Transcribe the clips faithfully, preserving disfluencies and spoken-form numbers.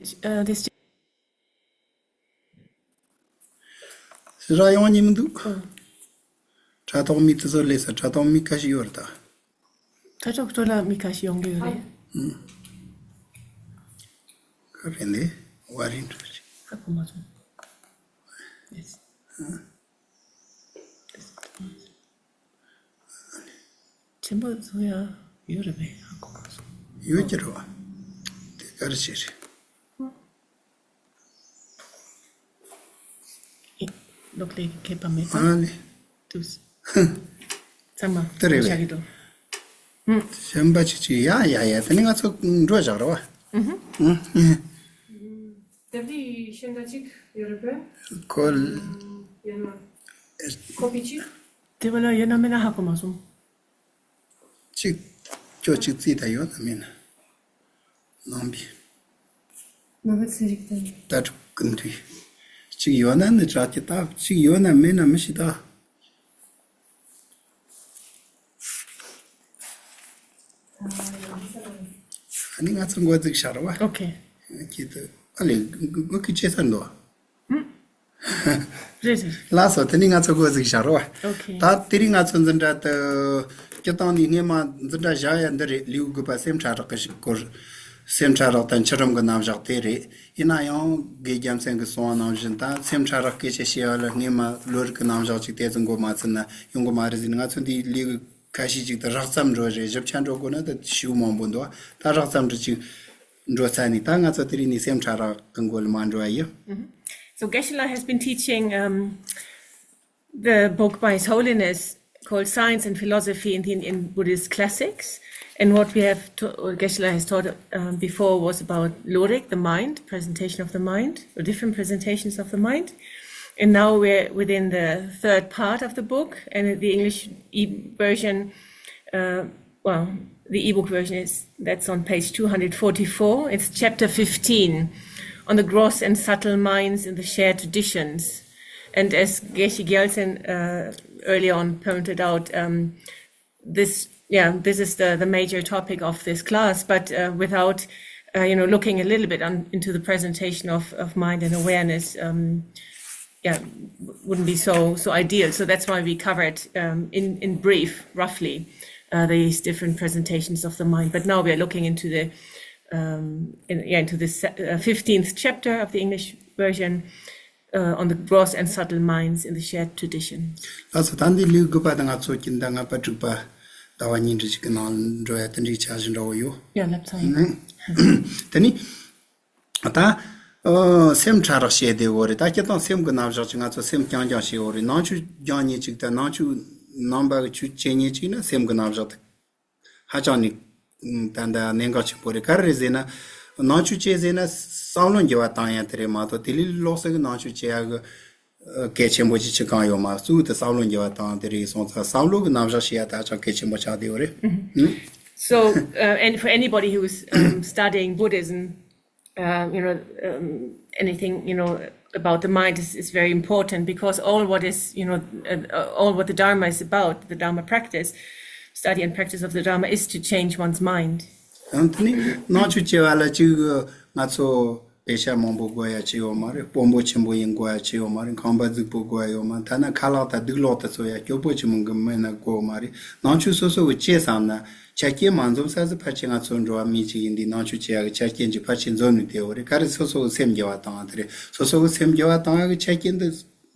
ཨ། དེ་ཞིག་ར་ཡོང་ཉིན་མི་འདུག་དྲ་ཐོག་མི་དེ་ཚོ་ལས་ས་དྲ་ཐོག་མི་ཁ་ཤས་ཡོད་རེད་ད། དྲ་ཐོག་ཐོག་ལ་མི་ཁ་ཤས་ཡོང་གི་ཡོད་རེད། ཁ་ཕན་ལས་བ་རིན་འདྲ་ཞིག་ཧ་གོ་མ་སོང་། Yes. ཆེན་པོ་ཚོ་ཡང་ཡོད་རེད་པས། ཧ་གོ་མ་སོང་། ཡོད་ཀྱི་རེད་བ། དེ་ག་རེ་བྱས་རེད། ཨེ། ལོག་ལས་མཁས་པ་མེད་ཙང་། ཨ་ནི། དུས། ཚང་མ་དེ་རེད་པས། བཞག་གི་འདུག་གཞན་པ་ཅིག་ཅིག་ཡ་ཡ་ཡ་དེ་ནི་ང་ཚོ་འགྲོ་བཞག་རེད་བ། ཨུ་ཧུ། ཨུ། དེབ་འདི་ཤེས་འདྲ་ཅིག་ཡོད་རེད་པས། ཁོ། ཡོད་ན། ཁོ་པི་ཅིག་དེ་བ་ལ་ཡོད་ན་མེད་ན་ཧ་གོ་མ་སོང་། གཅིག་ཁྱོད་གཅིག་རྩིས་ད་ཡོད་ན་མེད་ན། ནང་པའི། ནང་པའི་ཚན་རིག་དང་། ལྟ་གྲུབ་ཀུན་བཏུས། གཅིག་ཡོད་ན་ནི་དྲག་གི་ད། གཅིག་ཡོད་ན་མེད་ན་མི་ཤེས་ད། ཨ་ནི་ང་ཚོ་འགོ་འཛུགས་བྱ་རོགས། ཨོ་ཁེ། ཁྱེད་དུ་ཨ་ལས་འགོ་གི་ཅེ་ས་འདུག་རེད་རེད། ལགས་སོ། དེ་ནི་ང་ཚོ་འགོ་འཛུགས་བྱ་རོགས། ཨོ་ཁེ། ད་དེ་རིང་ང་ཚོ་འཛིན་གྲྭ་དུ་སྤྱི་བཏང་ནས་སྔས་མ་འཛིན་གྲྭ་བཞག་ཡ་འདི་རེད། ལེའུ་དགུ་པ་སེམས་ཕྲ་རགས་ཀྱི་སྐོར། སེམས་ཕྲ་རགས་དང་འཆི་རིམ་གྱི་རྣམ་གཞག་དེ་རེད། ཡིན་ན་ཡང་དགེ་རྒྱལ་མཚན་གྱིས་གསུངས་པ་ནང་བཞིན་ད་སེམས་ཕྲ་རགས་སྐད་ཆ་བཤད་ཡ་ལ་སྔས་མ་བློ་རིག་གི་རྣམ་གཞག་ཅིག་དེ་ཚོ་འགོ་མ་ཚུགས་ན་ཡོང་གི་མ་རེད་ཟེར་ནས། ང་ཚོ་འདིའི་ལེའུ་ཁ་ཤས་ཅིག་ཏུ་རགས་ཙམ་འགྲོ་རེད། ཞིབ་ཆ་འགྲོ་དགོས་ན་ད་ཞེ་པོ་མང་པོ་འདུག་ད་རགས་ཙམ་འགྲོ་ཅིག་འགྲོ་ཚར་ནས་ད་ང་ཚོ་དེ་རིང་ནས་སེམས་ཕྲ་རགས་ཀྱི་འགོ་ལ་མ་འགྲོ་བ་ཡིན། So Geshe-la has been teaching, um, the book by His Holiness called Science and Philosophy in the, in Buddhist Classics. And what we have to, Geshe-la has taught, um, before was about Lorik, the mind, presentation of the mind, or different presentations of the mind. And now we're within the third part of the book, and the English e- version, uh, well, the ebook version is, that's on page two hundred forty-four. It's chapter fifteen, on the gross and subtle minds in the shared traditions. And as Geshe Gyaltsen, uh, earlier on pointed out, um, this, yeah, this is the, the major topic of this class, but, uh, without, uh, you know, looking a little bit on, into the presentation of, of mind and awareness, um, yeah, w- wouldn't be so, so ideal. So that's why we covered, um, in, in brief, roughly, uh, these different presentations of the mind. But now we are looking into the, um, in, yeah, into the se- uh, fifteenth chapter of the English version, uh, on the gross and subtle minds in the shared traditions. ལགས་སོ། ད་འདི་ལེའུ་དགུ་པ་དང་ང་ཚོ་གི་ཟླ་ལྔ་པ་དྲུག་པ་ཟླ་བ་ཉིན་གྲངས་ཤིག་གི་ནང་འགྲོ་ཡ་དེ་འདྲའི་འཆར་གཞི་འདྲ་བོ་ཡོད། Yeah, that's right. དེ་ནི། ད། ཨོ། སེམས་ཕྲ་རགས་བཤད་བསྡད་ཡོད་རེད། ད་སྤྱིར་བཏང་སེམས་ཀྱི་རྣམ་གཞག་ཅིག་ང་ཚོ་སེམས་རྐྱང་རྐྱང་བཤད་ཡོད་རེད། ནང་ཆོས་སྦྱང་མཁན་ཅིག་དང་ནང་ཆོས་ནང་པ་གི་ཆོས་བྱེད་མཁན་ཅིག་ན་སེམས་ཀྱི་རྣམ་གཞག་དེ་ཧ་ཅང་ནས་ད་ལྟ་གནད་འགག་ཆེན་པོ་རེད། ག་རེ་རེད་ཟེར་ན། ནང་ཆོས་བྱེད་ཟེར་ན་བསམ་བློ་འགྱུར་བ་བཏང་ཡ་དེ་རེད་མ་གཏོགས་དེ་ལས་ལོགས་སུ་གི་ནང་ཆོས་བྱེད་ཡ་གི་གལ་ཆེན་པོ་ཅིག་ཅི་གང་ཡོད་མ་རེད། གཙོ་བོ་དེ་བསམ་བློ་འགྱུར་བ་བཏང་དེ་རེད་སོང་ཙང་བསམ་བློ་གི་རྣམ་གཞག་བཤད་ཡ་དེ་ཧ་ཅང་གལ་ཆེན་པོ་ཆགས་བསྡད་ཡོད་རེད། So, uh, and for anybody who's, um, studying Buddhism, uh, you know, um, anything, you know, about the mind is, is very important because all what is, you know, uh, uh, all what the Dharma is about, the Dharma practice, study and practice of the Dharma is to change one's mind. ཡང་དེ་ནི་ནང་ཆོས་བྱེད་པ་ལ་ཅིག་ང་ཚོ་དཔེ་ཆ་མང་པོ་དགོས་ཡ་ཅིག་ཡོད་མ་རེད། དཔོན་པོ་ཆེན་པོ་ཡིན་དགོས་ཡ་ཅིག་ཡོད་མ་རེད། ཁང་པ་རྫིག་པོ་དགོས་ཡ་ཡོད་མ་རེད། ཐ་ན་ཁ་ལག་དང་སྡུག་ལོག་དེ་ཚོ་ཡ་སྐྱོ་པོ་ཅིག་མང་གི་མེད་ན་དགོས་མ་རེད། ནང་ཆོས་སོ་སོ་གི་བྱེད་བསམ་ན་ཆ་རྐྱེན་མ་འཛོམས་ས་ཟིག་ཕལ་ཆེར་ང་ཚོ་འགྲོ་བ་མི་ཅིག་ཡིན་དུས་ནང་ཆོས་བྱེད་ཡ་གི་ཆ་རྐྱེན་ཅིག་ཕལ་ཆེར་འཛོམས་ནས་བསྡད་ཡོད་རེད། ག་རེ་སོ་སོ་གི་སེམས་འགྱུར་བ་བཏང་བ་དེ་རེད། སོ་སོ་གི་སེམས་འགྱུར་བ་བཏང་ཡ་གི་ཆ་རྐྱེན་དེ་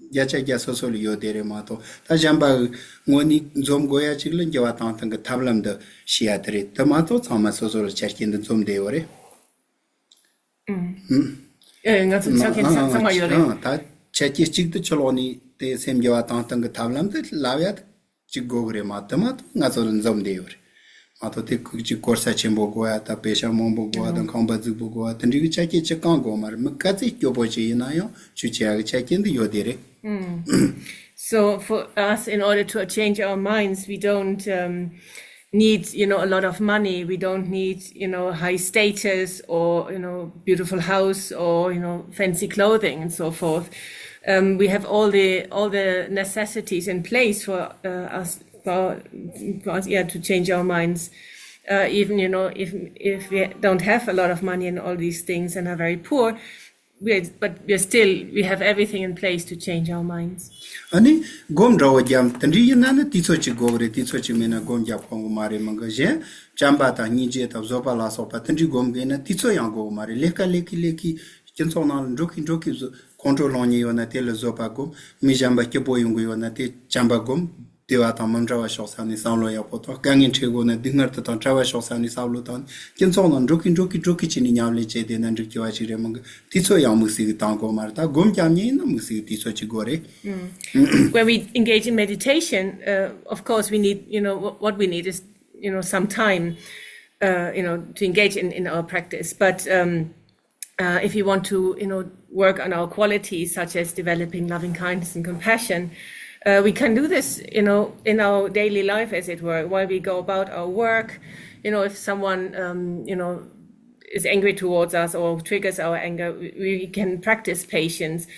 བརྒྱ་ཆ་བརྒྱ་སོ་སོ་ལ་ཡོད་དེ་རེད་མ་གཏོགས་ད་གཞན་པ་གི་དངོས་གནས་འཛོམས་དགོས་ཡ་ཅིག་ལ་འགྱུར་བ་བཏང་སྟངས་གི་ཐབས་ལམ་འདི་ཤེས་ཡ་དེ་རེད། དེ་མ་གཏོགས་ཚང་མ་སོ་སོ་ལ་ཆ་རྐྱེན་འདི་འཛོམས་བསྡད་ཡོད་རེད། ཨེ། ང་ཚོ་ཆ་མཁན་ཚང་མ་ཡོད་རེད། ཨང་། ད་ཆ་རྐྱེན་གཅིག་ཏུ་ཕྱི་ལོགས་ནས་དེ་སེམས་འགྱུར་བ་བཏང་སྟངས་གི་ཐབས་ལམ་དེ་ལབ་ཡ་དེ་གཅིག་དགོས་གི་རེད་མ་གཏོགས་དེ་མ་གཏོགས་ང་ཚོ་ལ་འཛོམས་བསྡད་ཡོད་རེད་མ་གཏོགས་དེ་ཁུག་ཅིག་གོ་ས་ཆེན་པོ་དགོས་ཡ་དང་དཔེ་ཆ་མང་པོ་དགོས་ཡ་དང་ཁང་པ་རྫིག་པོ་དགོས་ཡ་དེ་འདྲའི་གི་ཆ་རྐྱེན་གཅིག་གང་དགོས་མ་རེད། མི་ག་ཚད་སྐྱོ་པོ་ཅིག་ཡིན་ན་ཡང་ཆོས་བྱེད་ཡ་གི་ཆ་རྐྱེན་དེ་ཡོད་དེ་རེད། So for us, in order to change our minds, we don't, um, need, you know, a lot of money. We don't need, you know, high status or, you know, beautiful house or, you know, fancy clothing and so forth. Um, we have all the, all the necessities in place for, uh, us, for, for us, yeah, to change our minds. Uh, even, you know, if if we don't have a lot of money and all these things and are very poor, we're, but we're still, we have everything in place to change our minds. ཨ་ནི་སྒོམ་འདྲ་བོ་རྒྱབ་དེ་འདྲ་ཡིན་ན་ནི་དུས་ཚོད་ཅིག་དགོས་གི་རེད། དུས་ཚོད་ཅིག་མེད་ན་སྒོམ་རྒྱབ་ཁོམ་གི་མ་རེད། མི་འགའ་གཞན་བྱམས་པ་དང་སྙིང་རྗེ་དང་བཟོད་པ་ལ་སོགས་པ་དེ་འདྲའི་སྒོམ་དགོས་ན་དུས་ཚོད་ཡང་དགོས་གི་མ་རེད། ལས་ཀ་ལས་ཀི་ལས་ཀི་སྤྱི་ཚོགས་ནང་ལ་འགྲོ་གི་འགྲོ་གི་བཟོ་ཁོང་ཁྲོ་ལངས་ཉེན་ཡོད་ན་དེ་ལ་བཟོད་པ་སྒོམ། མི་གཞན་པ་སྐྱིད་པོ་ཡོང་གི་ཡོད་ན་དེ་བྱམས་པ་སྒོམ། བདེ་བ་དང་མི་འབྲལ་བ་ཕྱོགས་ས་ནས་བསམ་བློ་ཡག་པོ་དང་། དཀའ་ངལ་འཕྲད་དགོས་ན་སྡུག་བསྔལ་དེ་དང་བྲལ་བ་ཕྱོགས་ས་ནས་བསམ་བློ་བཏང་། སྤྱི་ཚོགས་ནང་འགྲོ་གི་འགྲོ་གི་འགྲོ་གི་བྱས་ནས་ཉམས་ལེན་བྱས་བསྡད་ན་འགྲིག་གི་བ་ཞིག་རེད། མི་འགའ་དུས་ཚོད་ཡང་དམིགས་བསལ་གི་བཏང་དགོས་མ་རེད། ད་སྒོམ་རྒྱབ་ཉེན་ཡིན་ན་དམིགས་བསལ་གི་དུས་ཚོད་ཅིག་དགོས་རེད། When we engage in meditation, uh, of course, we need, you know, what, what we need is, you know, some time, uh, you know, to engage in, in our practice. But um, uh, if you want to, you know, work on our qualities such as developing loving kindness and compassion, uh, we can do this, you know, in our daily life, as it were, while we go about our work. You know, if someone, um, you know, is angry towards us or triggers our anger, we, we can practice patience.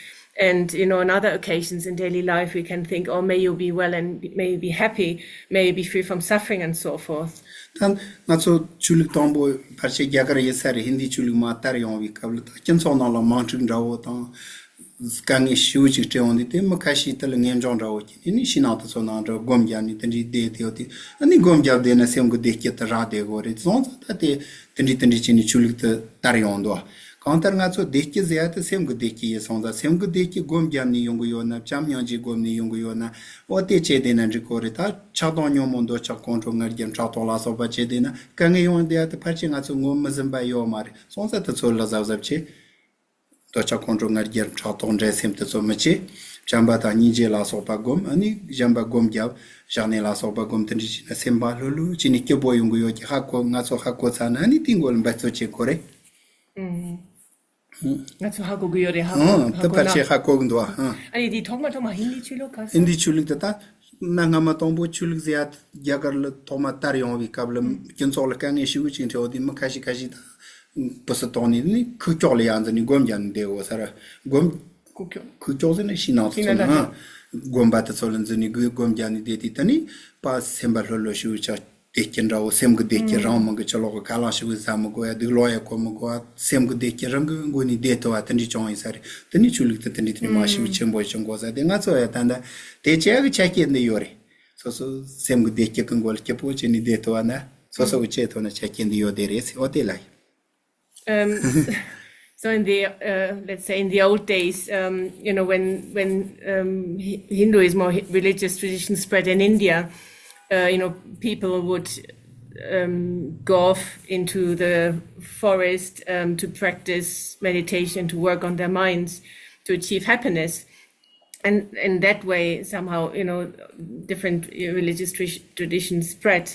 And, you know, on other occasions in daily life, we can think, oh, may you be well and may you be happy, may you be free from suffering and so forth. ད་ང་ཚོ་ཆོས་ལུགས་དང་པོ་ཕལ་ཆེར་རྒྱ་གར་ཡིན་ས་རེད། ཧིན་དི་ཆོས་ལུགས་མར་དར་ཡོང་བའི་སྐབས་ལ་ད་སྤྱི་ཚོགས་ནང་ལ་དམག་འཁྲུག་འདྲ་བོ་དང་དཀའ་ངལ་ཞེ་པོ་ཅིག་འཕྲད་ཡོང་དུས་དེ་མི་ཁ་ཤས་དེ་ལ་ངེས་འབྱུང་འདྲ་བོ་སྐྱེས་ནས་ནི་ཕྱི་ནང་དེ་ཚོ་ནང་འདྲ་སྒོམ་རྒྱབ་ནས་དེ་འདྲའི་བསྡད་དེ་ཡོད་དེ། ཨ་ནི་སྒོམ་རྒྱབ་བསྡད་ན་སེམས་ཀྱི་བདེ་སྐྱིད་དེ་རག་བསྡད་དགོས་རེད། སོང་ཙང་ད་དེ་དེ་འདྲའི་དེ་འདྲའི་བྱས་ནས་ཆོས་ལུགས་དེ་དར་ཡོང་འདུག་གང་ལྟར་ང་ཚོ་བདེ་སྐྱིད་ཟེར་ཡ་དེ་སེམས་ཀྱི་བདེ་སྐྱིད་ཡིན་སོང་ཙང་། སེམས་ཀྱི་བདེ་སྐྱིད་སྒོམ་བརྒྱབ་ནས་ཡོང་གི་ཡོད་ན། བྱམས་སྙིང་རྗེ་སྒོམ་ནས་ཡོང་གི་ཡོད་ན། འོ་དེ་བྱས་བསྡད་ན་འགྲིག་གི་རེད། ད་ཆགས་སྡང་ཉོན་མོངས་འདོད་ཆགས་ཁོང་ཁྲོ་ང་རྒྱལ་ཕྲག་དོག་ལ་སོགས་པ་བྱས་བསྡད་ན་དཀའ་ངལ་ཡོང་བསྡད་ཡ་དེ་ཕལ་ཆེར་ང་ཚོ་ངོ་མི་ཟིན་པ་ཡོད་མ་རེད། སོང་ཙང་དེ་ཚོ་ལ་གཟབ་གཟབ་བྱེད། འདོད་ཆགས་ཁོང་ཁྲོ་ང་རྒྱལ་ཕྲག་དོག་འགྲན་སེམས་དེ་ཚོ་མི་བྱེད། བྱམས་པ་དང་སྙིང་རྗེ་ལ་སོགས་པ་སྒོམ། ཨ་ནི་གཞན་པ་སྒོམ་རྒྱབ། བྱམས་སྙིང་ལ་སོགས་པ་སྒོམ། དེ་འདྲ་བྱས་ན་སེམས་པ་ལྷོད་ལྷོད་བྱས་ནས་སྐྱིད་པོ་ཡོང་གི་ཡོད་ཀྱི་ཧ་གོ། ང་ཚོ་ཧ་གོ་ཚར་ན་ཨ་ནི་དེའི་སྒོ་ལ་འབད་རྩོལ་བྱེད་དགོས་རེད། ང་ཚོ་ཧ་གོ་གི་ཡོད་རེད། ཧ་གོ་ཨང་། ཧ་དེ་གོ་ཕལ་ན། ཆེར་ཧ་གོ་གི་འདུག་ཨ། ཨ་ནི་འདི་ཐོག་མ་ཐོག་མ་ཧིན་དི་ཆོས་ལུགས་ག་ས། ཧིན་དི་ཆོས་ལུགས་དེ་ད་གནའ་སྔ་མ་དང་པོ་ཆོས་ལུགས་ཟེར་ཡ་རྒྱ་གར་ལ་ཐོག་མ་དར་ཡོང་བའི་སྐབས་ལ་སྤྱི་ཚོགས་ལ་དཀའ་ངལ་ཞེ་པོ་ཅིག་འཕྲད་འོ་དེ་མི་ཁ་ཤས་ཁ་ཤས་དང་བུ་སུ་གཏོང་ནས་ནི་ཁུག་ཀྱོག་ལ་ཡ་འཛིན་ནས་སྒོམ་རྒྱབ་ནས་བསྡད་འོ་ས་ར་སྒོམ། ཁུག་ཀྱོག་ཁུག་ཀྱོག་ཟེར་ན་ཕྱི་ནང་དུ་ཕྱི་ནང་ཚོ་ན་དགོན་པ་དེ་ཚོ་ལ་འཛིན་ནས་སྒོམ་རྒྱབ་ནས་བསྡད་དེ། ད་ནི་པ་སེམས་པ་ལྷོད་ལྷོད་ཞེ་པོ་ཅིག་བདེ་སྐྱིད་འདྲ་བོ། སེམས་ཀྱི་བདེ་སྐྱིད་རང་མི་དགོས། ཅི་ལོག་གི་ཁ་ལག་ཞིག་ཟ་མི་དགོས་ཡ། སྡུག་ལོག་ཡ་གོ་མི་དགོས་ཡ། སེམས་ཀྱི་བདེ་སྐྱིད་རང་གི་ངོས་ནས་བདེ་ཐུབ་པ་དེ་འདྲའི་བྱུང་ཡིན་ས་རེད། དེ་ནི་ཆོས་ལུགས་དེ་དེ་འདྲའི་དེ་ནི་མ་ཞིག་ཆེན་པོ་བྱུང་དགོས་ས་དེ། ང་ཚོ་ཡ་ད་ལྟ་དེ་བྱེད་ཡ་གི་ཆ་རྐྱེན་འདི་ཡོད་རེད། སོ་སོ་སེམས་ཀྱི་བདེ་སྐྱིད་ཀྱི་མགོ་ལ་སྐྱིད་པོ་བྱས་ནས་བསྡད་ཐུབ་པ་ན་སོ་སོ་གི་བྱེད་ཐུབ་ན་ཆ་རྐྱེན་འདི་ཡོད་དེ་རེད་ཟེར། འོ་དེ་ལ་ཡིན། Um, so in the, uh, let's say, in the old days, um, you know, when when um, Hi- Hinduism or Hi- religious traditions spread in India, uh, you know, people would um, go off into the forest um, to practice meditation, to work on their minds, to achieve happiness. And in that way, somehow, you know, different religious tra- traditions spread.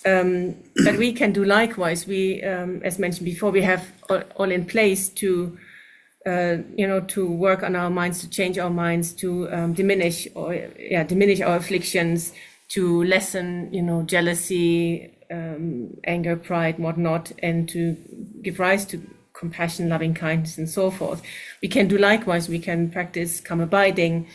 Um, but we can do likewise. We, um, as mentioned before, we have all, all in place to, uh, you know, to work on our minds, to change our minds, to um, diminish or yeah, diminish our afflictions, to lessen, you know, jealousy, um, anger, pride, whatnot, and to give rise to compassion, loving kindness, and so forth. We can do likewise. We can practice calm abiding,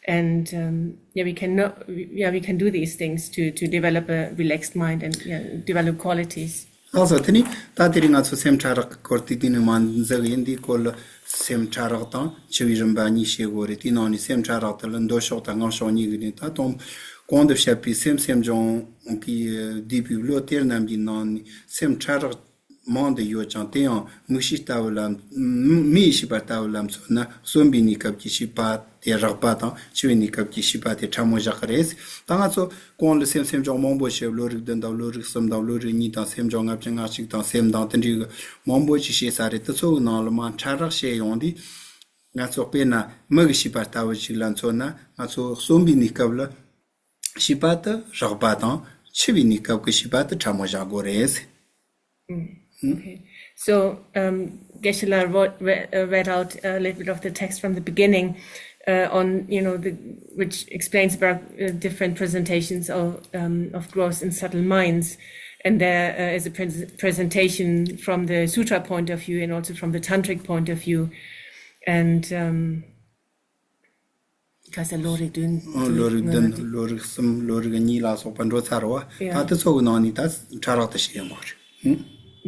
and um, yeah, we can know, yeah, we can do these things to to develop a relaxed mind and yeah, develop qualities. ལགས་སོ། དེ་ནི་ད་དེ་རིང་ང་ཚོ་སེམས་ཕྲ་རགས་ཀྱི་སྐོར་དེ་དེ་ནས་མ་འཛེགས་ཡིན། འདིའི་སྐོར་ལ་སེམས་ཕྲ་རགས་དང་འཆི་བའི་རིམ་པ་གཉིས་བཤད་དགོས་རེད། དེའི་ནང་ནས་སེམས་ཕྲ་རགས་དེ་ལ་འདོད་ཕྱོགས་དང་སྔངས་ཕྱོགས་གཉིས་ཀྱི་ནས། ད་དང་གོང་དུ་བཤད་པའི་སེམས་སེམས་བྱུང་གི་བསྡུས་པའི་བློ་གཏེར་རྣམས་ཀྱི་ནང་ནས་སེམས་ཕྲ་རགས་མང་དུ་ཡོད་ཀྱང་། དེ་ཡང་མིག་ཤེས་ལྟ་བུ་ལ། མིག་གིས་ཤེས་པ་ལྟ་བུ་ལ་མཚོན་ན། གསོན་པའི་གནས་སྐབས་ཀྱི་ཤེས་པ་དེ་རགས་པ་དང་། འཆི་བའི་གནས་སྐབས་ཀྱི་ཤེས་པ་དེ་ཕྲ་མོ་བཞག་གི་རེད། ད་ང་ཚོ་གོང་ལ་སེམས་སེམས་བྱུང་མང་པོ་ཞིག་བློ་རིག་བདུན་དང་བློ་རིག་གསུམ་དང་བློ་རིག་གཉིས་དང་སེམས་བྱུང་ལྔ་བཅུ་ང་གཅིག་དང་སེམས་དང་དེ་འདྲའི་མང་པོ་ཞིག་བཤད་ས་རེད། དེ་ཚོའི་ནང་ལ་མ་ཕྲ་རགས་བཤད་ཡོང་དུས། ང་ཚོ་དཔེར་ན་མིག་གི་ཤེས་པ་ལྟ་བུ་ཞིག་ལ་མཚོན་ན། ང་ཚོ་གསོན་པའི་གནས་སྐབས་ལ་ཤེས་པ་དེ་རགས་པ་དང་། འཆི་བའི་གནས་སྐབས་ཀྱི་ཤེས་པ་དེ་ཕྲ་མོ་བཞག་དགོས་རེད། Okay. So um, Geshe-la wrote, re- uh, read out a little bit of the text from the beginning uh, on, you know, the, which explains about uh, different presentations of, um, of gross and subtle minds. And there uh, is a pres- presentation from the sutra point of view and also from the tantric point of view. And um, ཁ་སང་ལོ་རིགས་བདུན། ཨ། ལོ་རིགས་བདུན། ལོ་རིགས་གསུམ། ལོ་རིགས་གཉིས་ལ་སོགས་པ་འགྲོ་ཚར་བ། ད་དེ་ཚོ་གི་ནང་ནས་ད་ཕྲ་རགས་དེ་ཤེས་ཡོང་གི་རེད།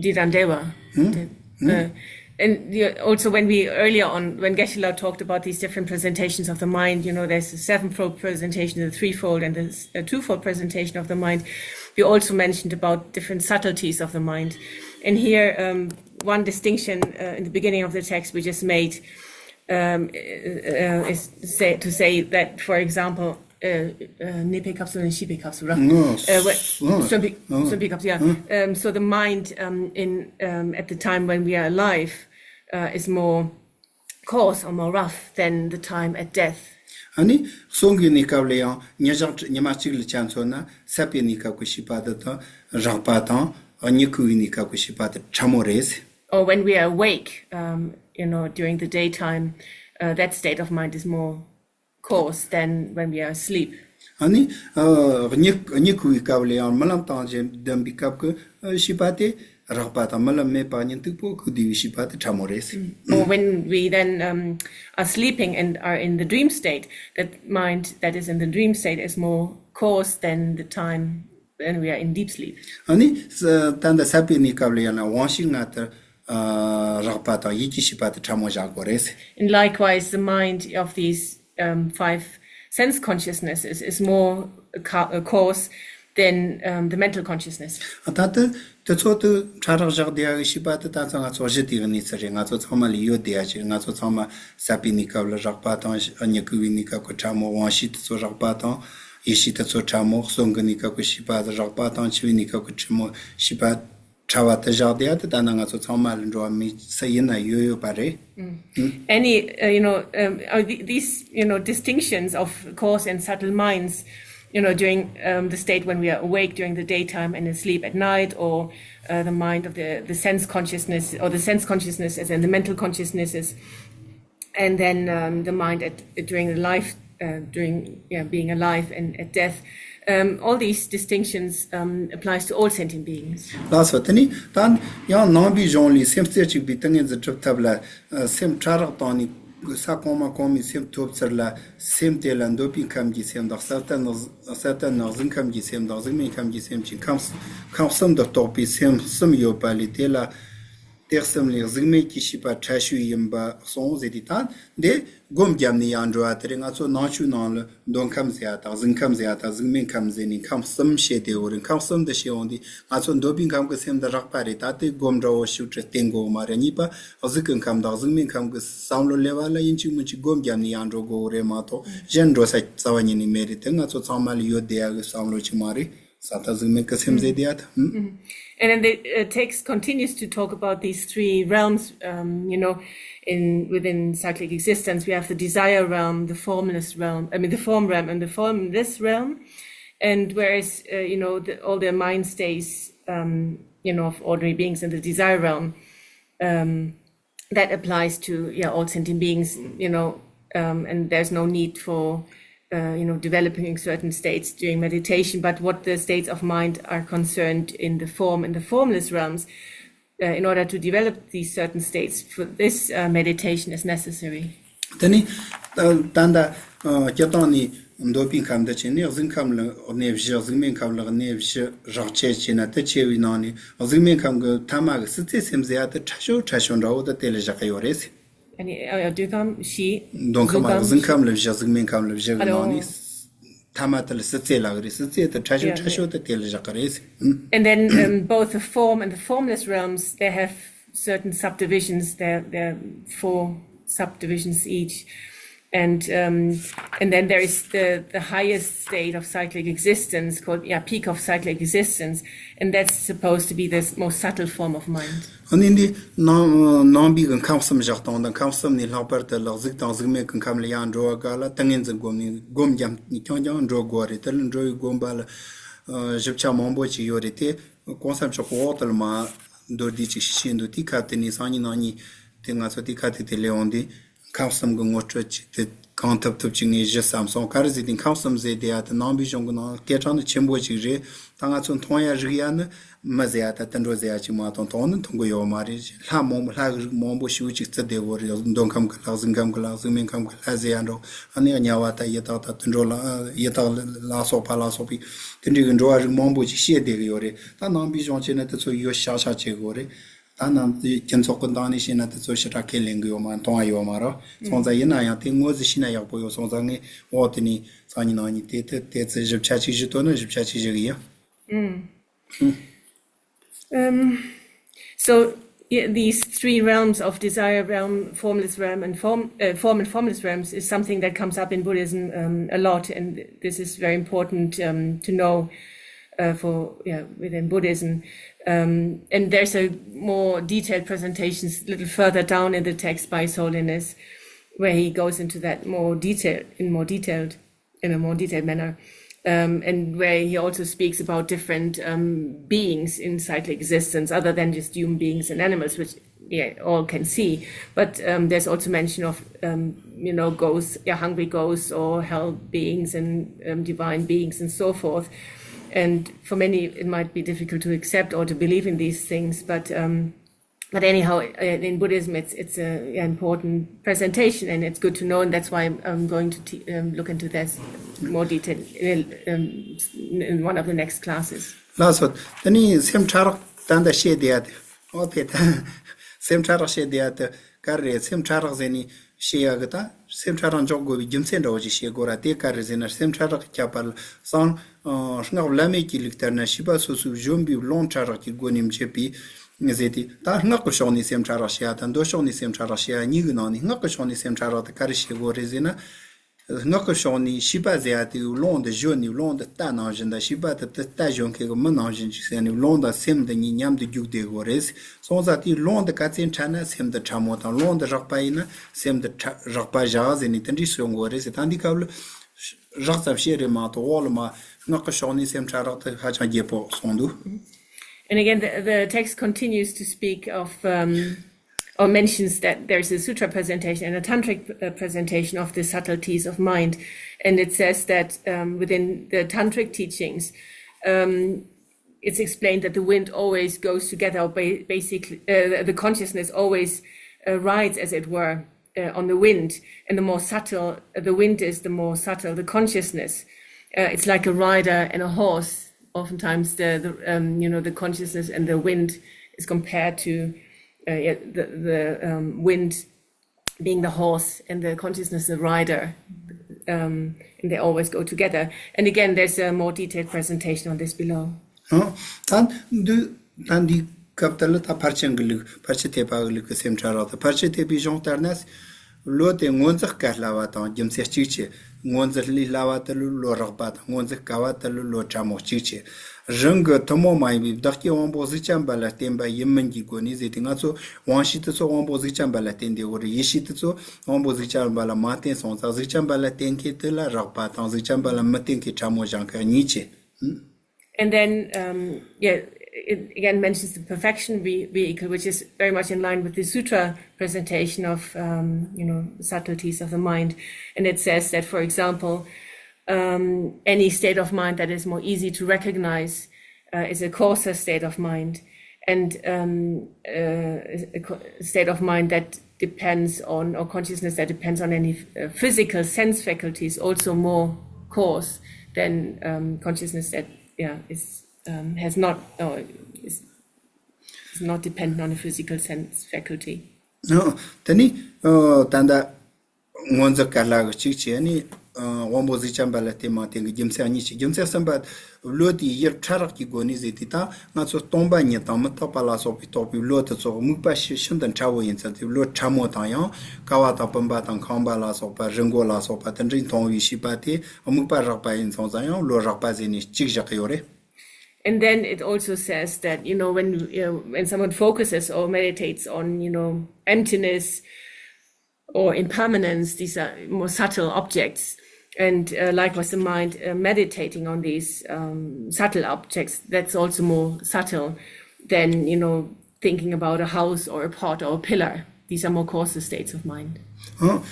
འདི་དང་འབྲེལ་བ། Uh, and you also, when we earlier on, when Geshe-la talked about these different presentations of the mind, you know, there's the sevenfold presentation, the threefold, and the uh, twofold presentation of the mind. We also mentioned about different subtleties of the mind. And here, um, one distinction uh, in the beginning of the text we just made um, uh, is say, to say that, for example, uh, uh, ནད་པའི་སྐབས་སུ་དང་ཤི་བའི་སྐབས་སུ་ར། ཨ། ཨ། གསོན་པའི་ཨ། གསོན་པའི་སྐབས་སུ། Yeah. Um, so the mind um, in um, at the time when we are alive uh, is more coarse or more rough than the time at death. ཨ་ནི་གསོན་གྱི་གནས་སྐབས་ལ་ཡང་ཉིན་ཞག་ཉི་མ་གཅིག་ལ་ཆ་མཚོན་ན་སད་པའི་གནས་སྐབས་ཀྱི་ཤེས་པ་དེ་དང་རགས་པ་དང་། ཨ། མྱུ་གུ་བའི་གནས་སྐབས་ཀྱི་ཤེས་པ་དེ་ཕྲ་མོ་རེད། Or when we are awake, um, you know, during the daytime, uh, that state of mind is more coarse than when we are asleep. ཨ་ནི་ཨ་མྱུ་མྱུ་གུ་བའི་སྐབས་ལ་ཡང་རྨི་ལམ་དང་ལྡན་པའི་སྐབས་ཀྱི་ཤེས་པ་དེ་རགས་པ་དང་། རྨི་ལམ་མེད་པ་ཉིན་སྟུག་པོ་ཁུག་བསྡད་པའི་ཤེས་པ་དེ་ཕྲ་མོ་རེད། Or when we then um, are sleeping and are in the dream state, that mind that is in the dream state is more coarse than the time when we are in deep sleep. ཨ་ནི་ད་ལྟ་སད་པའི་གནས་སྐབས་ལ་ཡང་ན་དབང་ཤེས་ལྔ་དེ་རགས་པ་དང་ཡིད་ཀྱི་ཤེས་པ་དེ་ཕྲ་མོ་བཞག་དགོས་རེད། And likewise, the mind of these um, five sense consciousnesses is more ca- uh, coarse than um, the mental consciousness. ད་ལྟ་དེ་ཚོ་དེ་ཕྲ་རགས་བཞག་བསྡད་ཡག་གི་ཤེས་པ་དེ་ད་ལྟ་ང་ཚོ་གཞི་དེའི་གནས་ཚུལ་རེད། ང་ཚོ་ཚང་མ་ལ་ཡོད་བསྡད་ཡག་ཅིག་ང་ཚོ་ཚང་མ་སད་པའི་གནས་སྐབས་ལ་རགས་པ་དང་། མྱུ་གུ་བའི་གནས་སྐབས་ཀྱི་ཕྲ་མོ། དབང་ཤེས་དེ་ཚོ་རགས་པ་དང་། ཡིད་ཤེས་དེ་ཚོ་ཕྲ་མོ། གསོན་གྱི་གནས་སྐབས་ཀྱི་ཤེས་པ་དེ་རགས་པ་དང་། འཆི་བའི་གནས་སྐབས་ཀྱི་ཕྲ་མོ་ཤེས་པ་ཕྲ་བ་དེ་བཞག་བསྡད་ཡག་དེ་ད་ནི་ང་ཚོ་ཚང་མ་ལ་འགྲོ་བ་མིའི་སུ་ཡིན་ན་ཡོད་ཡོད་པ་རེད། Any, uh, you know, um, are the- these, you know, distinctions of coarse and subtle minds, you know, during um, the state when we are awake during the daytime and asleep at night, or uh, the mind of the, the sense consciousness, or the sense consciousnesses and the mental consciousnesses, and then um, the mind at, during the life, uh, during yeah, being alive and at death. Um, all these distinctions um, applies to all sentient beings. ལགས་སོ། དེ་ནི་ད་ཡང་ནང་པའི་གཞུང་ལས་སེམས་རྩེ་གཅིག་པའི་ཏིང་ངེ་འཛིན་སྒྲུབ་ཐབས་ལ། ཨ། སེམས་ཕྲ་རགས་བཏང་ནས་ས་གོང་མ་གོང་མའི་སེམས་ཐོབ་ཚུལ་ལ། སེམས་དེ་ལ་འདོད་པའི་ཁམས་ཀྱི་སེམས་དང་། བསམ་གཏན་ནི་བསམ་གཏན་ནི་གཟུགས་ཁམས་ཀྱི་སེམས་དང་། གཟུགས་མེད་ཁམས་ཀྱི་སེམས་ཀྱི་ཁམས་ཁམས་གསུམ་དུ་གཏོགས་པའི་སེམས་གསུམ་ཡོད་པ་ལས། དེ་ལ། དེ་གསུམ་ལས་གཟུགས་མེད་ཀྱི་ཤེས་པ་ཕྲ་ཤོས་ཡིན་པ་གསུངས་ཟེར་ཏེ། ད་འདི་སྒོམ་བརྒྱབ་ནས་ཡང་འགྲོ་བ་དེ་རེད། ང་ཚོ་ནང་ཆོས་ནང་ལ་འདོད་ཁམས་ཟེར་ཡ་དང་། གཟུགས་ཁམས་ཟེར་ཡ་དང་། གཟུགས་མེད་ཁམས་ཟེར་ནས་ཁམས་གསུམ་བཤད་བསྡད་ཡོད་རེད། ཁམས་གསུམ་དུ་བཤད་འོང་དུས་ང་ཚོ་འདོད་པའི་ཁམས་ཀྱི་སེམས་དེ་རགས་པ་རེད། ད་དེ་སྒོམ་འདྲ་བོ་ཞིག་ཏུ་བསྟེན་དགོས་མ་རེད། གཉིས་པ་གཟུགས་ཀྱི་ཁམས་དང་གཟུགས་མེད་ཁམས་ཀྱི་བསམ་བློ་སླེབས་པ་ལ་ཡིན་གཅིག་མིན་གཅིག་སྒོམ་བརྒྱབ་ནས་ཡང་འགྲོ་དགོས་རེད་མ་གཏོགས་གཞན་འགྲོ་ས་རྩ་བ་ཉིད་ནས་མེད་རེད། དེ་ང་ཚོ་ཚང་མ་ལ་ཡོད་བསྡད་ཡ་གི་བསམ་བློ་ཅིག་མ་རེད། ས་ད་གཟུགས་མེད་ཀྱི་སེམས་ཟེར་དེ་ཡ་ད། ཨུམ། And then the uh, text continues to talk about these three realms, um, you know, in within cyclic existence. We have the desire realm, the formless realm, I mean, the form realm, and the formless realm. And whereas, uh, you know, the, all the mind stays, um, you know, of ordinary beings in the desire realm, um, that applies to, yeah, all sentient beings, you know, um, and there's no need for, uh, you know, developing certain states during meditation. But what the states of mind are concerned in the form and the formless realms, uh, in order to develop these certain states, for this uh, meditation is necessary. དེ་ནི་ད་ད་ལྟ་སྤྱིར་བཏང་ནས་འདོད་པའི་ཁམས་འདི་བྱས་ནས་གཟུགས་ཁམས་ལ་གནས་བཞི། གཟུགས་མེད་ཁམས་ལ་གནས་བཞི་རགས་བཅད་བྱས་ན། དེ་བྱས་པའི་ནང་ནས་གཟུགས་མེད་ཁམས་ཀྱི་ཐ་མ་གི་སྲིད་རྩེའི་སེམས་ཟེར་ཡ་དེ་ཕྲ་ཤོས་ཕྲ་ཤོས་འདྲ་བོ་དེ་དེ་ལ་བཞག་གི་ཡོད་རེད། ཨ་ནི་ཨ་འདོད་ཁམས་བཞི། འདོད་ཁམས། གཟུགས་ཁམས་ལ་བཞི། གཟུགས་མེད་ཁམས་ལ་བཞི་གི་ནང་ནས་ཐ་མ་དེ་ལ་སྲིད་རྩེ་ལབ་ཀྱི་རེད། སྲིད་རྩེ་དེ་ཕྲ་ཤོས་ཕྲ་ཤོས་དེ་དེ་ལ་བཞག་གི་རེད། And then um, both the form and the formless realms, they have certain subdivisions. They're, they're four subdivisions each. And um, and then there is the, the highest state of cyclic existence called, yeah, peak of cyclic existence, and that's supposed to be the most subtle form of mind. ཨ་ནི་འདི་ནང་ནང་པའི་གི་ཁམས་གསུམ་བཞག་སྟངས་དང་། ཁམས་གསུམ་ནས་ལྷག་པར་དུ་ལ་གཟུགས་དང་གཟུགས་མེད་ཀྱི་ཁམས་ལ་ཡང་འགྲོ་བ་ག་ལ་ཏིང་ངེ་འཛིན་སྒོམ་ནས་སྒོམ་བརྒྱབ་ནས་རྐྱང་རྐྱང་འགྲོ་དགོས་རེད། དེ་ལ་འགྲོ་བའི་སྒོམ་པ་ལ་ཨ་ཞིབ་ཆ་མང་པོ་ཅིག་ཡོད་རེད། དེ་གོང་ས་མཆོག་གི་འོག་ཏུ་ལ་མ་མདོར་བསྡུས་ཅིག་ཞུས་འདུག་དེའི་ཁ་དེ་ནས་སང་ཉིན་གནངས་ཉིན་དེ་ང་ཚོ་དེའི་ཁ་དེ་དེ་ལས་འོང་དུས། ཁམས་གསུམ་གྱི་ངོ་སྤྲོད་ཅིག་དེ་གང་ཐུབ་ཐུབ་ཅིག་ངས་ཞུ་བསམ་སོང་། ག་རེ་ཟེར་དུས་ཁམས་གསུམ་ཟེར་དེ་ཡ་དེ་ནང་པའི་གཞུང་གི་ནང་སྐད་གྲགས་ནི་ཆེན་པོ་ཅིག་རེད། ད་ང་ཚོ་མཐོང་ཡ་རིག་ཡ་ནི་མི་ཟེར་ཡ་ད་དུད་འགྲོ་ཟེར་ཡ་ཅིག་མ་གཏོགས་མཐོང་ནི་མཐོང་གི་ཡོད་མ་རེད། ལྷ་མང་པོ་ལྷ་གི་རིགས་མང་པོ་ཞེ་པོ་ཅིག་བརྩི་བསྡད་ཡོད་རེད། མདོ་ཁམས་ཀྱི་ལྷ། གཟིགས་ཁམས་ཀྱི་ལྷ། གཟིགས་མེད་ཁམས་ཀྱི་ལྷ་ཟེར་ཡ་འགྲོ། ཨ་ནི་དམྱལ་བ་ད་ཡི་དྭགས་ད་དུད་འགྲོ་ལ་ཡི་དྭགས་ལ་སོགས་པ་ལ་སོགས་པའི་དེ་འདྲའི་གི་འགྲོ་བ་རིགས་མང་པོ་ཅིག་བཤད་བསྡད་ཀྱི་ཡོད་རེད། ད་ནང་པའི་གཞུང་བྱས་ན་དེ་ཚོ་ཡོད་ཤག་ཤག་བྱེད་དགོས་རེད། ད་ནང་སྤྱི་ཚོགས་ཀྱི་སྟེང་ནས་བཤད་ན་དེ་ཚོ་ཞེ་དྲག་ཁས་ལེན་གི་ཡོད་མ། མཐོང་བ་ཡོད་མ་རེད། སོང་ཙང་ཡིན་ན་ཡང་དེ་ངོས་ཟིན་ཤེས་ན་ཡག་པོ་ཡོད། སོང་ཙང་ངས་འོག་དེ་ནས་སང་ཉིན་གནངས་ཉིན་དེ་དེ་དེ་ཚོ་ཞིབ་ཆ་ཅིག་ཞུ་ཐུབ་ན་ཞིབ་ཆ་ཅིག་ཞུ་གི་ཡིན། Um, so yeah, these three realms of desire realm, formless realm, and form, uh, form and formless realms is something that comes up in Buddhism um, a lot, and this is very important um, to know uh, for yeah, within Buddhism. Um, and there's a more detailed presentation a little further down in the text by His Holiness, where he goes into that more detail in more detailed in a more detailed manner. Um, and where he also speaks about different um, beings in cyclic existence, other than just human beings and animals, which yeah, all can see. But um, there's also mention of, um, you know, ghosts, yeah, hungry ghosts, or hell beings, and um, divine beings, and so forth. And for many, it might be difficult to accept or to believe in these things, but um, but anyhow, uh, in Buddhism, it's it's a, an important presentation, and it's good to know, and that's why I'm, I'm going to te- um, look into this more detail in, um, in one of the next classes. ལགས་སོ། དེ་ནས་སེམས་ཕྲ་རགས་ད་ལྟ་བཤད་བསྡད་ཡ་དེ། ཨོ་ཕེ་ད། སེམས་ཕྲ་རགས་བཤད་བསྡད་ཡ་དེ་ག་རེ་རེད། སེམས་ཕྲ་རགས་ཟེར་ནས་བཤད་ཡ་གི་ད་སེམས་ཕྲ་རགས་འཇོག་དགོས་པའི་རྒྱུ་མཚན་འདྲ་བོ་ཅིག་བཤད་དགོས་ར། དེ་ག་རེ་ཟེར་ན་སེམས་ཕྲ་རགས་ཁྱབ་པ་ལ་སང་སྔགས་བླ་མེད་ཀྱི་ལུགས་ལྟར་ན་བྱིས་པ་སོ་སོའི་བཞོན་པའི་རླུང་ཕྲ་རགས་ཀྱི་སྒོ་ནས་འབྱེད་པའི་ཟེར་ཏེ། ད་སྔགས་ཀྱི་ཕྱོགས་ནས་སེམས་ཕྲ་རགས་བཤད་ཡ་དང་མདོ་ཕྱོགས་ནས་སེམས་ཕྲ་རགས་བཤད་ཡ་གཉིས་ཀྱི་ནང་ནས་སྔགས་ཀྱི་ཕྱོགས་ནས་སེམས་ཕྲ་རགས་དེ་ག་རེ་བཤད་དགོས་རེད་ཟེར་ན། སྔགས་ཀྱི་ཕྱོགས་ནས་བྱིས་པ་ཟེར་ཡ་དེ་རླུང་འདི་བཞོན་ནས་རླུང་འདི་རྟ་ནང་བཞིན་དང་། བྱིས་པ་དེ་དེ་རྟ་བཞོན་མཁན་གྱི་མི་ནང་བཞིན་ཅིག་ཟེར་ནས་རླུང་དང་སེམས་འདི་གཉིས་མཉམ་དུ་རྒྱུག་བསྡད་དགོས་རེད། སོང་ཙང་དེའི་རླུང་འདི་ག་ཚད་ཕྲ་ན་སེམས་འདི་ཕྲ་མོ་དང་། རླུང་འདི་རགས་པ་ཡིན་ན་སེམས་འདི་ཕྲ་རགས་པ་བཞག་ཟེར་ནས་དེ་འདྲའི་གསུང་དགོས་རེད་ཟེར། ད་འདི་སྐབས་ལ་རགས་ཙམ་བཤད་རེད་མ་གཏོགས་འོག་ལ་མ་སྔགས་ཀྱི་ཕྱོགས་ནས་སེམས་ཕྲ་རགས་དེ་ཧ་ཅང་རྒྱས་པོ་གསུངས་འདུག And again, the, the text continues to speak of, um, or mentions that there's a sutra presentation and a tantric uh, presentation of the subtleties of mind. And it says that um, within the tantric teachings, um, it's explained that the wind always goes together, or ba- basically, uh, the consciousness always uh, rides, as it were, uh, on the wind. And the more subtle the wind is, the more subtle the consciousness. Uh, it's like a rider and a horse. Oftentimes, the, the um, you know the consciousness and the wind is compared to uh, yeah, the the um, wind being the horse and the consciousness the rider, um, and they always go together. And again, there's a more detailed presentation on this below. ད་འདི་ད་འདི་སྐབས་དེ་ལ་ད་ཕར་ཕྱིན་གྱི་ལུགས། ཕར་ཕྱིན་ཐེག་པ་གི་ལུགས་ཀྱི་སེམས་ཕྲ་རགས་དང་། ཕར་ཕྱིན་ཐེག་པའི་གཞུང་ལྟར་ན། བློ་དེ་ངོས་འཛིན་དཀའ་སླ་བ་དང་རྒྱུ་མཚན་གཅིག་བྱས། ངོས་འཛིན་ལས་སླ་བ་དེ་ལ་བློ་རགས་པ་དང་། ངོས་འཛིན་དཀའ་བ་དེ་ལ་བློ་ཕྲ་མོ་གཅིག་བྱས། རང་གི་ཐུན་མོང་མ་ཡིན་པའི་བདག་རྐྱེན་དབང་པོ་གཟུགས་ཅན་པ་ལ་བརྟེན་པ་ཡིན་མིན་གྱི་སྒོ་ནས་ཟེར་ཏེ། ང་ཚོ་དབང་ཤེས་དེ་ཚོ་དབང་པོ་གཟུགས་ཅན་པ་ལ་བརྟེན་བསྡད་ཡོད་རེད། ཡིད་ཤེས་དེ་ཚོ་དབང་པོ་གཟུགས་ཅན་པ་ལ་མ་བརྟེན་སོང་ཙང་། གཟུགས་ཅན་པ་ལ་བརྟེན་མཁན་དེ་ལ་རགས་པ་དང་། གཟུགས་ཅན་པ་ལ་མི་བརྟེན་མཁན་ཕྲ་མོ་བཞག་མཁན་གཉིས་བྱས། And then, um, yeah, it again mentions the perfection ve- vehicle, which is very much in line with the sutra presentation of, um, you know, subtleties of the mind. And it says that, for example, um, any state of mind that is more easy to recognize uh, is a coarser state of mind, and um, uh, a state of mind that depends on, or consciousness that depends on any uh, physical sense faculty is also more coarse than um, consciousness that yeah is um, has not or is, is not dependent on a physical sense faculty. ཨོ། དེ་ནི་ཨོ་ད་ལྟ་ངོས་འཛིན་དཀའ་སླ་གི་གཅིག་བྱས་ནས། ཨོ། དབང་པོ་གཟུགས་ཅན་པ་ལ་བརྟེན་མ་བརྟེན་གྱི་རྒྱུ་མཚན་གཉིས་བྱས། རྒྱུ་མཚན་གསུམ་པ། བློ་དེའི་ཡུལ་ཕྲ་རགས་ཀྱི་སྒོ་ནས་ཟེར་ཏེ། ད་ང་ཚོ་སྟོང་པ་ཉིད་དང་མི་རྟག་པ་ལ་སོགས་པའི་རྟོག་པའི་བློ་དེ་ཚོ་དམིགས་པ་ཤིན་ཤིན་ཏུ་ཕྲ་བོ་ཡིན་ཙང་། དེ་བློ་ཕྲ་མོ་དང་ཡང་ཀ་བ་དང་བུམ་པ་དང་ཁང་པ་ལ་སོགས་པ། རི་མགོ་ལ་སོགས་པ་དེ་འདྲའི་མཐོང་བའི་ཤེས་པ་དེ་དམིགས་པ་རགས་པ་ཡིན་སོང་ཙང་ཡང་བློ་རགས་པ་ཟེར་ནས་གཅིག་བཞག་གི་ཡོད་རེད། And then it also says that, you know, when uh, when someone focuses or meditates on, you know, emptiness or impermanence, these are more subtle objects. And uh, likewise, the mind uh, meditating on these um, subtle objects, that's also more subtle than, you know, thinking about a house or a pot or a pillar. These are more coarser states of mind. ཨང་།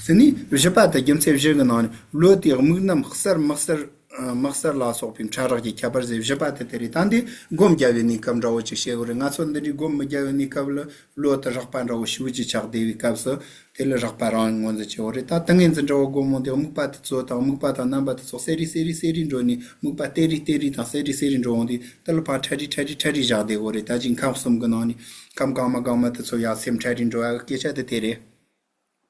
དེ་ནི་བཞི་པ་དེ། རྒྱུ་མཚན་བཞི་གི་ནང་ནས་བློ་དེ་དམིགས་རྣམ་གསལ་མི་གསལ། ཨ། མི་གསལ་ལ་སོགས་པའི་ཕྲ་རགས་ཀྱི་ཁྱད་པར་ཟེར། བཞི་པ་དེ་དེ་རེད། ད་འདི་སྒོམ་རྒྱབ་པའི་གནས་སྐབས་འདྲ་བོ་ཅིག་བཤད་དགོས་རེད། ང་ཚོ་འདི་འདྲའི་སྒོམ་མི་རྒྱབ་པའི་གནས་སྐབས་ལ་བློ་དེ་རགས་པ་འདྲ་བོ་ཞེ་པོ་ཅིག་ཆགས་བསྡད་པའི་སྐབས་སུ། དེ་ལ་རགས་པ་རང་ངོས་འཛིན་བྱེད་དགོས་རེད། ད་ཏིང་ངེ་འཛིན་འདྲ་བོ་སྒོམ་འོང་དུས་དམིགས་པ་དེ་ཚོ་དང་། དམིགས་པ་དང་རྣམ་པ་དེ་ཚོ་གསལ་རི་གསལ་རི་གསལ་རི་འགྲོ་ནས། དམིགས་པ་གཏད་རི་གཏད་རི་དང་གསལ་རི་གསལ་རི་འགྲོ་འོང་དུས། དེ་ལ་ཕར་ཕྲ་རི་ཕྲ་རི་ཕྲ་རི་བཞག་བསྡད་དགོས་རེད། ད་ཅིག་ཁམས་གསུམ་གི་ནང་ནས་ཁམས་གང་མ་གང་མ་དེ་ཚོ་ཡར་སེམས་ཕྲ་རི་འགྲོ་ཡག་གི་སྐད་ཆ་དེ་དེ་རེད།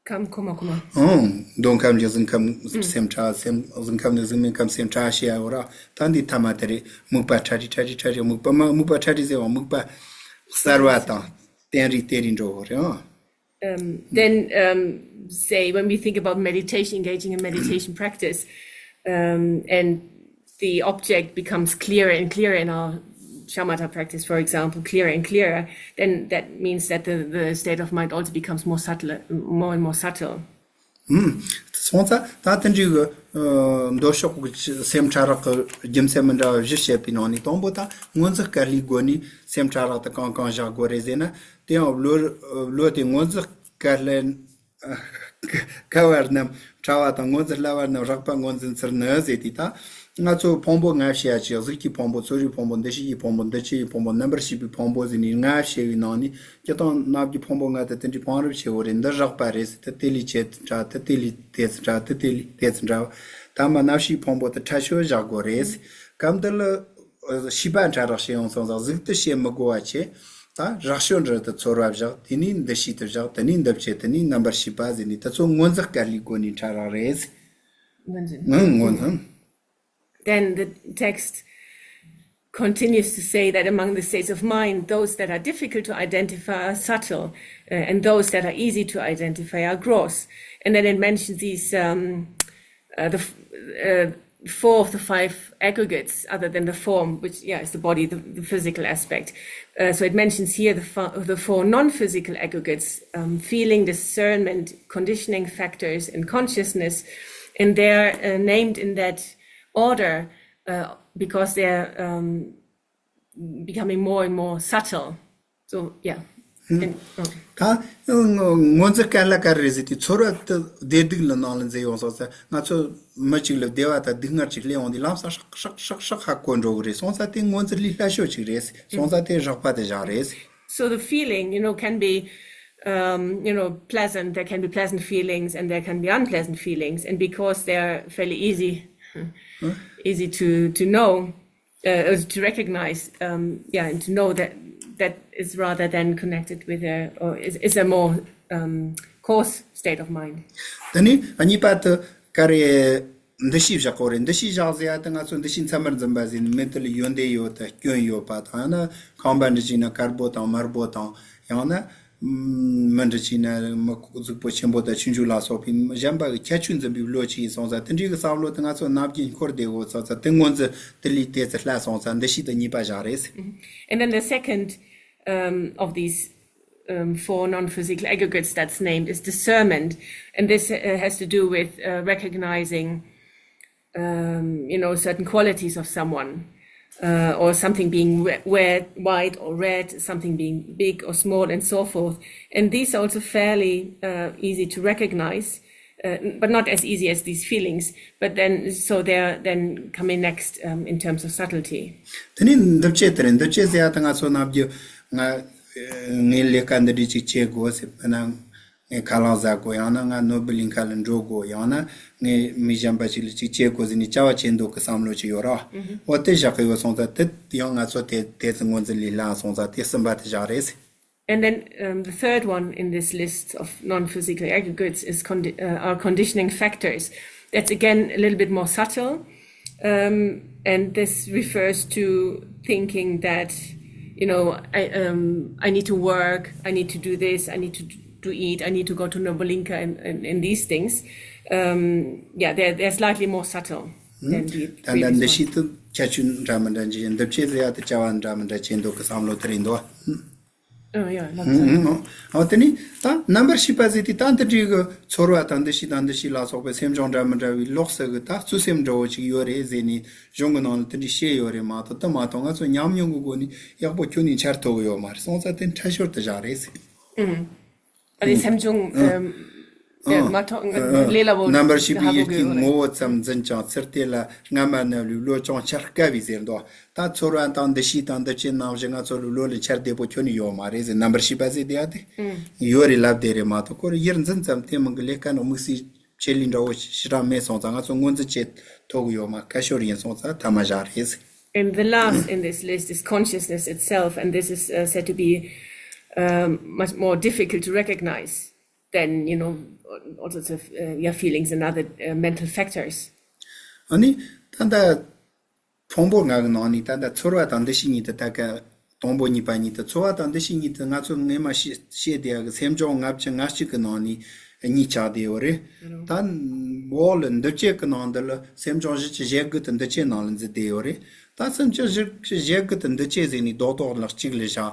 ཁམས་གོང་མ་གོང་མ། ཨང་། མདོ་ཁམས་ཀྱི་གཟུགས་ཁམས་སེམས་ཕྲ། སེམས། གཟུགས་ཁམས་ནས་གཟུགས་མེད་ཁམས་སེམས་ཕྲ་བཤད་ཡོད་ར། ད་འདི་ཐ་མ་དེ་རེད། དམིགས་པ་ཕྲ་རི་ཕྲ་རི་ཕྲ་རི། དམིགས་པ་མ། དམིགས་པ་ཕྲ་རི་ཟེར་བ་དམིགས་པ་གསལ་བ་དང་གཏད་རི་གཏད་རི་འགྲོ་གི་རེད། ཨང་། Um, then, um, say, when we think about meditation, engaging in meditation practice, um, and the object becomes clearer and clearer in our shamatha practice, for example, clearer and clearer, then that means that the, the state of mind also becomes more subtle, more and more subtle. ཨུམ། སོང་ཙང་ད་དེ་འདྲའི་གི། ཨ། མདོ་ཕྱོགས་ཀྱི་སེམས་ཕྲ་རགས་ཀྱི་རྒྱུ་མཚན་མི་འདྲ་བ་བཞི་བཤད་པའི་ནང་ནས། དང་པོ་ད་ངོས་འཛིན་དཀའ་སླའི་སྒོ་ནས་སེམས་ཕྲ་རགས་དེ་གང་གང་བཞག་དགོས་རེད་ཟེར་ན། དེ་ཡང་བློ། བློ་དེ་ངོས་འཛིན་དཀའ་སླ། དཀའ་བ་རྣམས་ཕྲ་བ་དང་། ངོས་འཛིན་སླ་བ་རྣམས་རགས་པ་ངོས་འཛིན་ཚུལ་ནི་ཟེར་དུས། ད་ང་ཚོ་ཕུང་པོ་ལྔ་བཤད་ཡ་ཅིག་གཟུགས་ཀྱི་ཕུང་པོ། ཚོར་བའི་ཕུང་པོ། འདུ་ཤེས་ཀྱི་ཕུང་པོ། འདུ་བྱེད་ཀྱི་ཕུང་པོ། རྣམ་པར་ཤེས་པའི་ཕུང་པོ་ཟེར་ནས་ལྔ་བཤད་པའི་ནང་ནས། སྤྱིར་བཏང་རྣམས་ཀྱི་ཕུང་པོ་ལྔ་དེ་དེ་འདྲའི་ཕུང་རབས་ཆེ་བོ་རེད། འདི་རགས་པ་རེད་ཟེར། དེ་དེ་ལས་ཆེ་ཙམ་འདྲ། དེ་དེ་ལས་དེ་ཙམ་འདྲ། དེ་དེ་ལས་དེ་ཙམ་འདྲ། ཐ་མ་རྣམ་ཤེས་ཕུང་པོ་དེ་ཕྲ་ཤོས་བཞག་དགོས་རེད། སྐབས་འདི་ལ། ཨ། ཤེས་པ་ཕྲ་རགས་བཤད་ཡོང་སོང་ཙང་། གཟུགས་དེ་བཤད་མི་དགོས་པ་བྱས། ད་རགས་ཤོས་འདྲ་དེ་ཚོར་བ་བཞག་དེ་ནས་འདུ་ཤེས་དེ་བཞག་དེ་ནས་འདུ་བྱེད། དེ་ནས་རྣམ་པར་ཤེས་པ་ཟེར་ནས། དེ་ཚོ་ངོས་འཛིན་དཀའ་སླའི་སྒོ་ནས་ཕྲ་རགས་རེད། ངོས་འཛིན། ངོས་འཛིན། Then the text continues to say that among the states of mind, those that are difficult to identify are subtle, uh, and those that are easy to identify are gross. And then it mentions these, um, uh, the f- uh, four of the five aggregates, other than the form, which, yeah, is the body, the, the physical aspect. Uh, so it mentions here the, fo- the four non-physical aggregates: um, feeling, discernment, conditioning factors, and consciousness. And they're, uh, named in that order, uh, because they're, um, becoming more and more subtle. So, yeah. And, oh. ད་ངོས་འཛིན་དཀའ་སླ་ག་རེ་རེད་ཟེར་དུས། ཚོར་བ་དེ་བདེ་སྡུག་ལ་ནང་ལ་འཛིན་ཡོང་སོང་ཙང་། ང་ཚོ་མི་གཅིག་ལ་བདེ་བ་དང་སྡུག་བསྔལ་གཅིག་སླེབས་ཡོང་དུས། ལམ་སང་ཧྲག་ཧྲག་ཧྲག་ཧྲག་ཧ་གོ་འགྲོ་གི་རེད། སོང་ཙང་དེ་ངོས་འཛིན་སླའི་སླ་ཤོས་གཅིག་རེད། སོང་ཙང་དེ་རགས་པ་དེ་བཞག་རེད། So the feeling, you know, can be, um, you know, pleasant. There can be pleasant feelings and there can be unpleasant feelings. And because they're fairly easy, easy to, to know, uh, to recognize, um, yeah, and to know that that is rather than connected with a, or is, is a more, um, coarse state of mind. ད་ནི་གཉིས་པ་དེ་ག་རེ། འདུ་ཤེས་བཞག་དགོས་རེད། འདུ་ཤེས་བཞག་ཟེར་ཡ་དེ་ང་ཚོ་འདུ་ཤེས་མཚམས་མར་འཛིན་པ་ཟེར་ནས། མི་དེ་ལ་ཡོན་ཏན་ཡོད་དང་སྐྱོན་ཡོད་པ་དང་། ཡང་ན་ཁང་པ་འདྲ་ཅིག་ན་དཀར་པོ་དང་དམར་པོ་དང་། ཡང་ན་མི་འདྲ་ཅིག་ན་མི་གཟུགས་པོ་ཆེན་པོ་དང་ཆུང་ཆུང་ལ་སོགས་པའི་གཞན་པ་གི་ཁྱད་ཆོས་འཛིན་པའི་བློ་ཅིག་ཡིན་སོང་ཙང་། དེ་འདྲའི་གི་བསམ་བློ་དེ་ང་ཚོ་ནམ་རྒྱུན་འཁོར་བསྡད་ཡོད་སོང་ཙང་། དེ་ངོས་འཛིན་དེ་ལས་དེ་ཚོ་སླ་སོང་ཙང་། འདུ་ཤེས་དེ་གཉིས་པ་བཞག་རེད། And then the second, um, of these, um, four non-physical aggregates that's named is discernment. And this, uh, has to do with, uh, recognizing, um, you know, certain qualities of someone, uh, or something being re- red, white or red, something being big or small, and so forth. And these are also fairly, uh, easy to recognize, uh, but not as easy as these feelings. But then, so they're then coming next, um, in terms of subtlety. དེ་ནས་འདུ་བྱེད་དེ་རེད། འདུ་བྱེད་ཟེར་ཡ་དེ་ང་ཚོ་ནམ་རྒྱུན་ང་ངའི་ལས་ཀ་འདི་འདྲ་ཅིག་བྱེད་དགོས་ཟེར། དཔེར་ན་ངས་ཁ་ལག་ཟ་དགོས། ཡང་ན་ང་ནོར་བུ་གླིང་ཁ་ལ་འགྲོ་དགོས། ཡང་ན་ངས་མི་གཞན་པ་ཞིག་ལ་ཅིག་བྱེད་དགོས་ཟེར་ནས་བྱ་བ་བྱེད་འདོད་ཀྱི་བསམ་བློ་ཅིག་ཡོད་ར། འོ་དེ་བཞག་གི་ཡོད་སོང་ཙང་། དེ་ཡང་ང་ཚོ་དེ་དེ་ཚོ་ངོས་འཛིན་ལས་སླ་སོང་ཙང་། དེ་གསུམ་པ་དེ་བཞག་རེད། And then, um, the third one in this list of non-physical aggregates is condi- uh, are conditioning factors. That's again a little bit more subtle, um, and this refers to thinking that, you know, I, um, I need to work, I need to do this, I need to, to eat, I need to go to Nobulinka, and, and, and these things. Um, yeah, they're, they're slightly more subtle than the ད་ལྟ་previous འདུ་one. ཤེས་དེ་ཁྱད་ཆོས་འདྲ་མི་འདྲ་འབྱེད། འདུ་བྱེད་ཟེར་ཡ་དེ་བྱ་བ་འདྲ་མི་འདྲ་བྱེད་འདོད་ཀྱི་བསམ་བློ་དེ་རེད་འདུག Oh, yeah, like that. ཨང་། འོ་དེ་ནི་ད་རྣམ་པར་ཤེས་པ་ཟེར་དུས། ད་འདི་འདྲའི་གི་ཚོར་བ་དང་འདུ་ཤེས་དང་འདུ་ཤེས་ལ་སོགས་པའི་སེམས་བྱུང་འདྲ་མི་འདྲ་བའི་ལོགས་སུ་གི་ད་ཚུལ་སེམས་འདྲ་བོ་ཅིག་ཡོད་རེད་ཟེར་ནས་གཞུང་གི་ནང་ལ་དེ་འདྲའི་བཤད་ཡོད་རེད་མ་གཏོགས། དེ་མ་གཏོགས་ང་ཚོ་ཉམས་མྱོང་གི་སྒོ་ནས་ཡག་པོ་ཁྱོན་ནས་འཆར་ཐུབ་ཀྱི་ཡོད་མ་རེད། སོང་ཙང་དེ་ཕྲ་ཤོས་དེ་བཞག་རེད་ཟེར། ཨང་། ཨ་ནི་སེམས་བྱུང་ཨ་ཨ་མ་ཐོག་ལས་སླ་པོ་རྣམ་པར་ཤེས་པའི་ཡིད་ཀྱི་ངོ་བོ་ཙམ་འཛིན་ཅིང་། ཚུལ་དེ་ལ་སྔ་མ་ན་ལུས་བློ་ཅུང་འཆར་དཀའ་བས་ཟེར་འདུག་ད་ཚོར་བ་དང་འདུ་ཤེས་དང་འདུ་བྱེད་རྣམ་བཞི་ང་ཚོ་ལུས་བློ་ལ་འཆར་བདེ་པོ་ཁྱོན་ནས་ཡོད་མ་རེད་ཟེར། རྣམ་པར་ཤེས་པ་ཟེར་དེ་ཡ་དེ་ཡོད་རེད་ལབ་བསྡད་རེད་མ་གཏོགས། ཁོ་རང་ཡིད་འཛིན་ཙམ་དེ་མིན་གི་ལས་ཀ་ནང་དམིགས་བསལ་ཆེད་ལས་འདྲ་བོ་ཞེ་དྲག་མེད་སོང་ཙང་། ང་ཚོ་ངོས་འཛིན་བྱེད་ཐུབ་ཀྱི་ཡོད་མ། སྐད་ཤོར་ཡིན་སོང་ཙང་ཐ་མ་བཞག་རེད། And the last in this list is consciousness itself, and this is uh, said to be um, much more difficult to recognize than, you know, all sorts of uh, yeah, feelings and other uh, mental factors. ཨ་ནི་ད་ལྟ་ཕུང་པོ་ལྔ་གི་ནང་ནས་ད་ལྟ་ཚོར་བ་དང་འདུ་ཤེས་གཉིས་དེ་ད་ག་དང་པོ་གཉིས་པ་གཉིས་དེ། ཚོར་བ་དང་འདུ་ཤེས་གཉིས་དེ་ང་ཚོ་སྔས་མ་བཤད་བཤད་བསྡད་ཡག་གི་སེམས་བྱུང་ལྔ་བཅུ་ང་གཅིག་གི་ནང་ནས་གཉིས་ཆགས་བསྡད་ཡོད་རེད། ད་འོག་ལ་འདུ་བྱེད་ཀྱི་ནང་དུ་ལ་སེམས་བྱུང་བཞི་བཅུ་ཞེ་དགུ་དེ་འདུ་བྱེད་ནང་ལ་འཛུལ་བསྡད་ཡོད་རེད། ད་སེམས་བྱུང་བཞི་བཅུ་ཞེ་དགུ་དེ་འདུ་བྱེད་ཟེར་ནས་རྡོག་རྡོག་ལ་གཅིག་ལ་བཞག་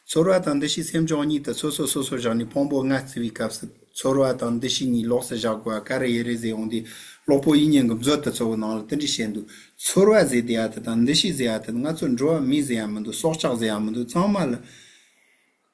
ཚོར་བ་དང་འདུ་ཤེས་སེམས་བྱུང་གཉིས་དེ་སོ་སོ་སོ་སོ་བཞག་ནས་ཕུང་པོ་ལྔ་བརྩི་བའི་སྐབས་སུ། ཚོར་བ་དང་འདུ་ཤེས་གཉིས་ལོགས་སུ་བཞག་དགོས་པ་ག་རེ་ཡིན་རེད་ཟེར་ཡོང་དུས། སློབ་དཔོན་དབྱིག་གཉེན་གྱི་མཛོད་དེ་ཚོ་གི་ནང་ལ་དེ་འདྲ་བཤད་འདུག་ཚོར་བ་ཟེར་དེ་ཡ་དེ་དང་འདུ་ཤེས་ཟེར་ཡ་དེ་ང་ཚོ་འགྲོ་བ་མི་ཟེར་ཡ་མི་འདུག་སྲོག་ཆགས་ཟེར་ཡ་མི་འདུག་ཚང་མ་ལ་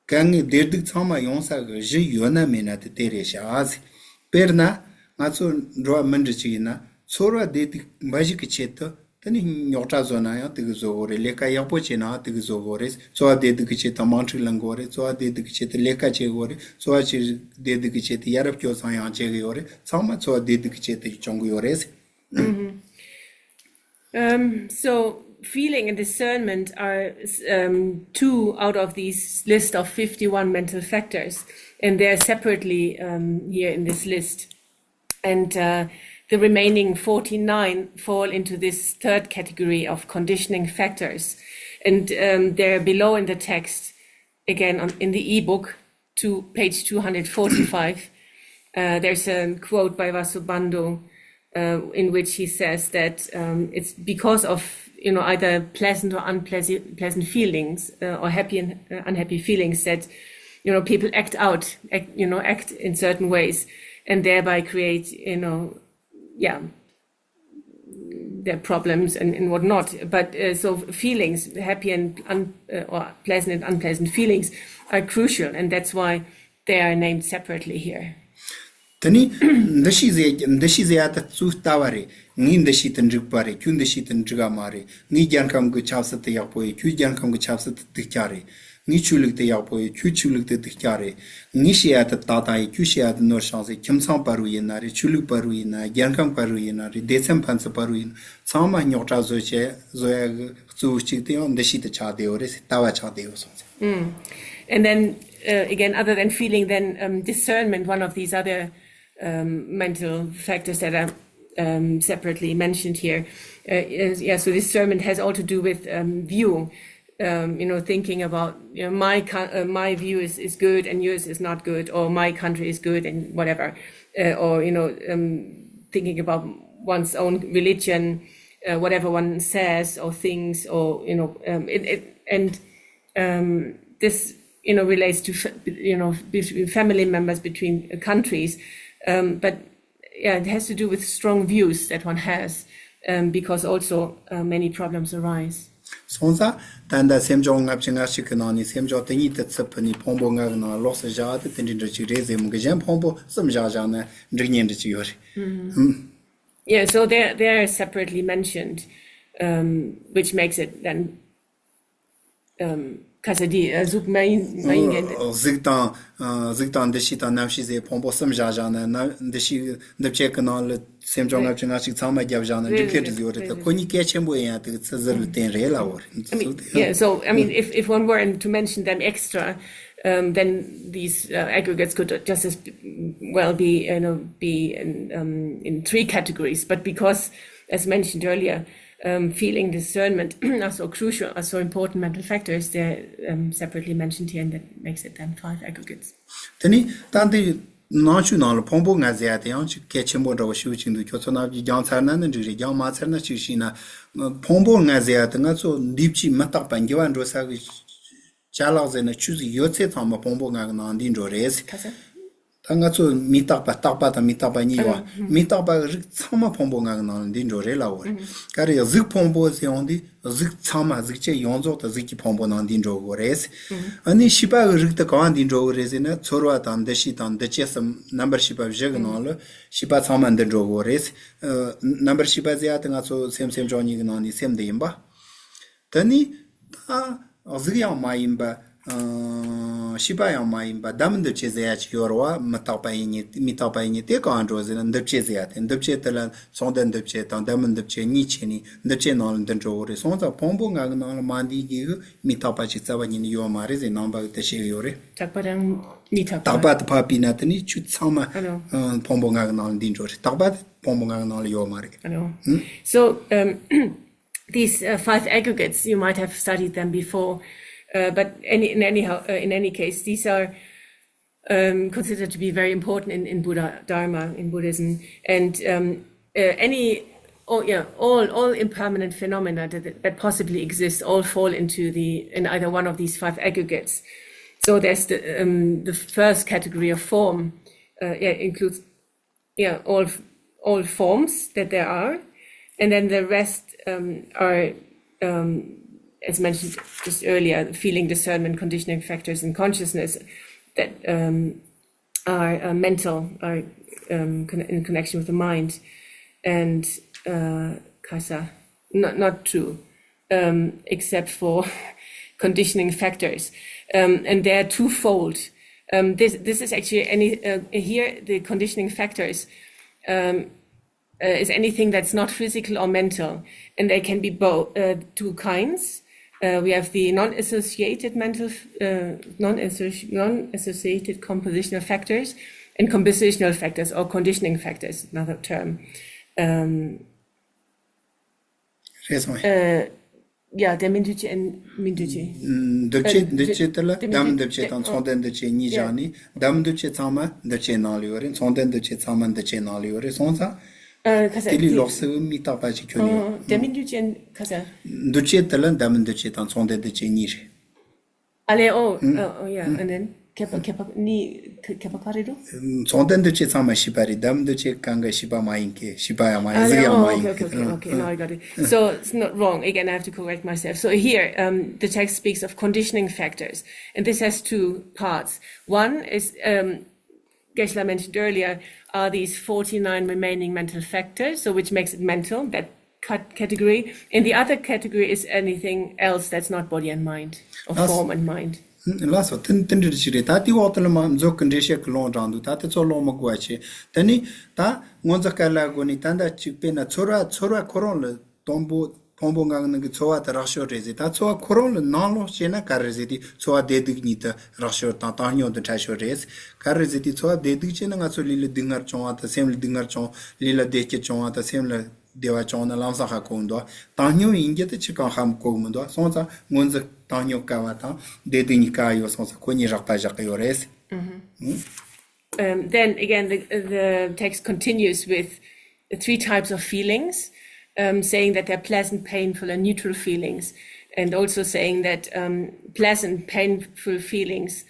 དཀའ་ངལ་བདེ་སྡུག་ཚང་མ་ཡོང་ས་གི་གཞི་ཡོད་ན་མེད་ན་དེ་དེ་རེད་ཤག་ཟེར། དཔེར་ན་ང་ཚོ་འགྲོ་བ་མི་འདྲ་ཅིག་ཡིན་ན་ཚོར་བ་བདེ་སྡུག་འབའ་ཞིག་གི་ཆེད་དུ། དེ་ནི་རྙོག་དྲ་བཟོ་ན་ཡང་དེ་གི་བཟོ་དགོས་རེད། ལས་ཀ་ཡག་པོ་བྱས་ན་ཡང་དེ་གི་བཟོ་དགོས་རེད། འཚོ་བ་བདེ་སྡུག་གི་ཆེད་དུ་དམག་འཁྲུག་ལངས་དགོས་རེད། འཚོ་བ་བདེ་སྡུག་གི་ཆེད་དུ་ལས་ཀ་བྱེད་དགོས་རེད། འཚོ་བ་ཆེད་བདེ་སྡུག་གི་ཆེད་དུ་ཡ་རབས་སྤྱོད་བཟང་ཡང་བྱེད་གི་ཡོད་རེད། ཚང་མ་འཚོ་བ་བདེ་སྡུག་གི་ཆེད་དུ་བྱུང་གི་ཡོད་རེད། Um, so, feeling and discernment are um, two out of these list of fifty-one mental factors, and they're separately um, here in this list. And uh, the remaining forty-nine fall into this third category of conditioning factors. And um, they're below in the text, again on, in the ebook, to page two hundred forty-five. Uh, there's a quote by Vasubandhu uh, in which he says that um, it's because of you know either pleasant or unpleasant pleasant feelings uh, or happy and uh, unhappy feelings that you know people act out act, you know act in certain ways and thereby create you know yeah their problems and, and whatnot. But uh, so feelings, happy and un, uh, or pleasant and unpleasant feelings, are crucial, and that's why they are named separately here. དེ་ནི་འདུ་ཤེས་ཟེར་འདུ་ཤེས་ཟེར་ཡ་དེ་གཙོ་ལྟ་བ་རེད། ངའི་འདུ་ཤེས་དེ་འགྲིག་པ་རེད། ཁྱོའི་འདུ་ཤེས་དེ་འགྲིག་ག་མ་རེད། ངའི་རྒྱལ་ཁམས་ཀྱི་ཆབ་སྲིད་དེ་ཡག་པོ་ཡོད། ཁྱོའི་རྒྱལ་ཁམས་ཀྱི་ཆབ་སྲིད་དེ་སྡུག་ཅག་རེད། ངའི་ཆོས་ལུགས་དེ་ཡག་པོ་ཡོད། ཁྱོའི་ཆོས་ལུགས་དེ་སྡུག་ཅག་རེད། ངའི་བཤད་ཡ་དེ་ཏག་ཏག་ཡོད། ཁྱོའི་བཤད་ཡ་དེ་ནོར་ཤང་ཟེར། ཁྱིམ་ཚང་བར་དུ་ཡིན་ན་རེད། ཆོས་ལུགས་བར་དུ་ཡིན་ན་རེད། རྒྱལ་ཁམས་བར་དུ་ཡིན་ན་རེད། སྡེ་ཚན་ཕན་ཚུན་བར་དུ་ཡིན་ན་ཚང་མ་རྙོག་དྲ་བཟོ་བྱེད་བཟོ་ཡ་གི་གཙོ་བོ་གཅིག་དེ་ཡང་འདུ་ཤེས་དེ་ཆགས་བསྡད་ཡོད་རེད་ཟེར། ལྟ་བ་ཆགས་བསྡད་ཡོད་སོང་ཟེར། And then uh, again, other than feeling, then um, discernment, one of these other um, mental factors that are um, separately mentioned here. Uh, is, yeah, so discernment has all to do with um, view. Um, you know, thinking about you know my uh, my view is, is good and yours is not good, or my country is good and whatever, uh, or you know, um, thinking about one's own religion, uh, whatever one says or thinks, or you know, um, it, it, and um, this you know relates to you know between family members between countries, um, but yeah, it has to do with strong views that one has, um, because also uh, many problems arise. སོང་ཙང་ད་ལྟ་སེམས་བྱུང་ལྔ་བཅུ་ང་གཅིག་གི་ནང་ནས་སེམས་བྱུང་དེ་གཉིས་དེ་ཚུར་ཕུད་ནས་ཕུང་པོ་ལྔ་གི་ནང་ལོགས་སུ་བཞག་དེ་དེ་འདྲའི་འདྲ་གཅིག་རེད་ཟེར་མི་གི། གཞན་ཕུང་པོ་གསུམ་བཞག་བཞག་ན་འགྲིག་ཉེན་འདྲ་གཅིག་ཡོད་རེད། Yeah, so they're, they're separately mentioned, um, which makes it then um, ཁ་ས་འདི་གཟུགས་མ་ཡིན་མ་ཡིན་ངན་ཏེ། གཟུགས་དང་གཟུགས་དང་འདུ་ཤེས་དང་རྣམ་ཤེས་ཟེར་ཕུང་པོ་གསུམ་བཞག་བཞག་ན། ན་འདུ་ཤེས་འདུ་བྱེད་ཀྱི་ནང་ལ་སེམས་བྱུང་ལྔ་བཅུ་ང་གཅིག་ཚང་མ་བརྒྱབ་བཞག་ན་འགྲིག་གི་འགྲིག་ཡོད་རེད། ད་ཁོ་གཉིས་གལ་ཆེན་པོ་ཡིན་ཡ་དེ་ཚོ་ཟུར་ལ་བསྟན་རེད་ལབ་པ་རེད། ཚུལ་དེ། Yeah, so I mean, if, if one were to mention them extra, um, then these uh, aggregates could just as well be, you know, be in, um, in three categories. But because, as mentioned earlier, um, feeling, discernment are so crucial, are so important mental factors, they're um, separately mentioned here, and that makes it then five aggregates. དེ་ནི་ད་འདི་ནང་ཆོས་ནང་ལ་ཕུང་པོ་ལྔ་ཟེར་ཡ་དེ་ཡང་ཅིག་གལ་ཆེན་པོ་འདྲ་བོ་ཞེ་པོ་ཅིག་འདུག་ཁྱོད་ཚོ་རྣམས་ཀྱིས་སྦྱངས་ཚར་ན་ནི་འགྲིག་རེད། སྦྱངས་མ་ཚར་ན་ཅིག་ཤེས་ན། ཕུང་པོ་ལྔ་ཟེར་ཡ་དེ་ང་ཚོ་འདས་པའི་མི་རྟག་པ་འགྱུར་བ་འགྲོ་ས་གི་ཅ་ལག་ཟེར་ན་ཆོས་ཟིག་ཡོད་ཚད་ཚང་མ་ཕུང་པོ་ལྔ་གི་ནང་འདུས་འགྲོ་རེད། ད་ ད་ང་ཚོ་མི་རྟག་པ་རྟག་པ་དང་མི་རྟག་པ་གཉིས་ཡོད། ཨ་ནི། ཨུ། མི་རྟག་པ་གི་རིགས་ཚང་མ་ཕུང་པོ་ལྔ་གི་ནང་ལ་འདུས་འགྲོ་རེད་ལབ་ཡོད་རེད། ཨུ། ག་རེ་གཟུགས་ཕུང་པོ་ཟེར་ཡོང་དུས་གཟུགས་ཚང་མ་གཟུགས་ཅན་ཡོངས་རྫོགས་དང་གཟུགས་ཀྱི་ཕུང་པོ་ནང་འདུས་འགྲོ་གི་རེད། ཨུ། ཨ་ནི་ཤེས་པ་གི་རིགས་དེ་གང་འདུས་འགྲོ་གི་རེད་ཟེར་ན། ཚོར་བ་དང་འདུ་ཤེས་དང་འདུ་བྱེད་གསུམ། རྣམ་པར་ཤེས་པ་བཞི་གི་ནང་ལ་ཤེས་པ་ཚང་མ་འདུས་འགྲོ་གི་རེད། ཨ། རྣམ་པར་ཤེས་པ་ཟེར་ཡ་དེ་ང་ཚོ་སེམས་སེམས་བྱུང་གཉིས་ཀྱི་ནང་ནས་སེམས་དེ་ཡིན་པ། དེ་ནི་ད་གཟུགས་ཡང་མ་ཡིན་པ། ཨ། ཤེས་པ་ཡང་མ་ཡིན་པ། ལྡན་མིན་འདུ་བྱེད་ཟེར་ཡ་ཅིག་ཡོད་རེད་བ། མི་རྟག་པ་ཡིན་ཉིད། མི་རྟག་པ་ཡིན་ཉིད་དེ་གང་འགྲོ་ཟེར་ན། འདུ་བྱེད་ཟེར་ཡ་དེ། འདུ་བྱེད་དེ་ལ་མཚུངས་ལྡན་འདུ་བྱེད་དང་ལྡན་མིན་འདུ་བྱེད་གཉིས་ཕྱེ་ནས་འདུ་བྱེད་ནང་ལ་འདུས་འགྲོ་གི་རེད། སོང་ཙང་ཕུང་པོ་ལྔ་གི་ནང་ལ་མ་འདུས་གི་མི་རྟག་པ་ཅིག་རྩ་བ་ཉིད་ནས་ཡོད་མ་རེད་ཟེར། ནང་པ་གི་དེ་བཤད་གི་ཡོད་རེད། རྟག་པ་དང་མི་རྟག་པ། རྟག་པ་དེ་ཕར་ཕུད་ན་དེ་ནི་ཆོས་ཚང་མ། ཨ་ནོ། ཨ། ཕུང་པོ་ལྔ་གི་ནང་ལ་འདུས་འགྲོ་རེད། རྟག་པ་དེ་ཕུང་པོ་ལྔ་གི་ནང་ལ་ཡོད་མ་རེད། I know. So, um, these uh, five aggregates, you might have studied them before, uh, but any, in anyhow, uh, in any case, these are um, considered to be very important in, in Buddha Dharma, in Buddhism, and um, uh, any, all, yeah, all, all impermanent phenomena that, that possibly exist all fall into the, in either one of these five aggregates. So there's the um, the first category of form, uh, yeah, includes, yeah, all all forms that there are, and then the rest um, are, um, as mentioned just earlier, feeling, discernment, conditioning factors, and consciousness that um, are uh, mental, are um, con- in connection with the mind, and uh, kasa, not not true, um, except for conditioning factors, um, and they are twofold. Um, this this is actually any uh, here the conditioning factors um, uh, is anything that's not physical or mental, and they can be both uh, two kinds. Uh, we have the non-associated mental, uh, non-associ- non-associated compositional factors and compositional factors or conditioning factors, another term. Um, རེད་སོང་། uh, yeah, the མི་འདུ་བྱེད་and མི་འདུ་བྱེད། འདུ་བྱེད་འདུ་བྱེད་དེ་ལ་ལྡན་མིན་འདུ་བྱེད་དང་མཚུངས་ལྡན་འདུ་བྱེད་གཉིས་བཞག་ནས། ལྡན་མིན་འདུ་བྱེད་ཚང་མ་འདུ་བྱེད་ནང་ལ་ཡོད་རེད། མཚུངས་ལྡན་འདུ་བྱེད་ཚང་མ་འདུ་བྱེད་ནང་ལ་ཡོད་རེད། སོང་ཙང་དེ་ལས་ལོགས་སུ་མི་རྟག་པ་ཅིག་ཁྱོན་ཡོད། ལྡན་མིན་འདུ་བྱེད་ག་ས། འདུ་བྱེད་དེ་ལ་ལྡན་མིན་འདུ་བྱེད་དང་མཚུངས་ལྡན་འདུ་བྱེད་གཉིས་རེད། ཨ་ལེ། ཨོ། ཨོ་ཡ། And then ཁྱད་པར་ཁྱད་པར་གཉིས་ཁྱད་པར་ག་རེ་རེད། མཚུངས་ལྡན་འདུ་བྱེད་ཚང་མ་ཤེས་པ་རེད། ལྡན་མིན་འདུ་བྱེད་གང་ག་ཤེས་པ་མ་ཡིན་གི། ཤེས་པ་ཡང་མ་ཡིན། གཟུགས་ཡང་མ་ཡིན་གི། Okay, okay, okay, okay. Now I got it. So it's not wrong. Again, I have to correct myself. So here, um, the text speaks of conditioning factors, and this has two parts. One is, um, Geshe-la mentioned earlier, are these forty-nine remaining mental factors, so which makes it mental, that cut category. And the other category is anything else that's not body and mind, or form and mind. ལགས་སོ། དེ་དེ་འདྲ་ཞིག་རེད། ད་དེའི་འོག་ཏུ་ལ་མ་མཛོད་ཀྱི་འགྲེལ་བཤད་ཀྱི་ལུང་དྲངས་འདུག་ད་དེ་ཚོ་ཀློག་མི་དགོས་པ་བྱས། དེ་ནི་ད་ངོ་མཚར་སྐལ་ལ་སྒོ་ནས་ད་ལྟ་གཅིག་དཔེར་ན་ཚོར་བ་ཚོར་བ་ཁོ་རང་ལ་དང་པོ་ཕུང་པོ་ལྔ་གི་ནང་གི་ཚོར་བ་དེ་རགས་ཤོས་རེད་ཟེར། ད་ཚོར་བ་ཁོ་རང་ལ་ནང་ལོགས་བྱས་ན་ག་རེ་ཟེར་དུས། ཚོར་བ་བདེ་སྡུག་གཉིས་དེ་རགས་ཤོས་དང་བཏང་སྙོམས་དེ་ཕྲ་ཤོས་རེད། ག་རེ་ཟེར་དུས་ཚོར་བ་བདེ་སྡུག་བྱས་ན་ང་ཚོ་ལུས་ལ་སྡུག་བསྔལ་བྱུང་བ་དང་། སེམས་ལ་སྡུག་བསྔལ་བྱུང་། ལུས་ལ་བདེ་སྐྱིད་བྱུང་བ་དང་། སེམས་ལ་བདེ་བ་བྱུང་ན་ལམ་སང་ཧ་གོ་གི་འདུག་བཏང་སྙོམས་ཡིན་རྒྱུ་དེ་ཅི་གང་ཧ་གོ་གི་མི་འདུག་སོང་ཙང་ངོ་མཚར་བཏང་སྙོམས་དཀའ་བ་དང་བདེ་སྡུག་གཉིས་དཀའ་བ་ཡོད་སོང་ཙང་ཁོ་གཉིས་རགས་པ་བཞག་གི་ཡོད་རེད། Um, then again, the, the text continues with the three types of feelings, um, saying that they're pleasant, painful, and neutral feelings, and also saying that um, pleasant, painful feelings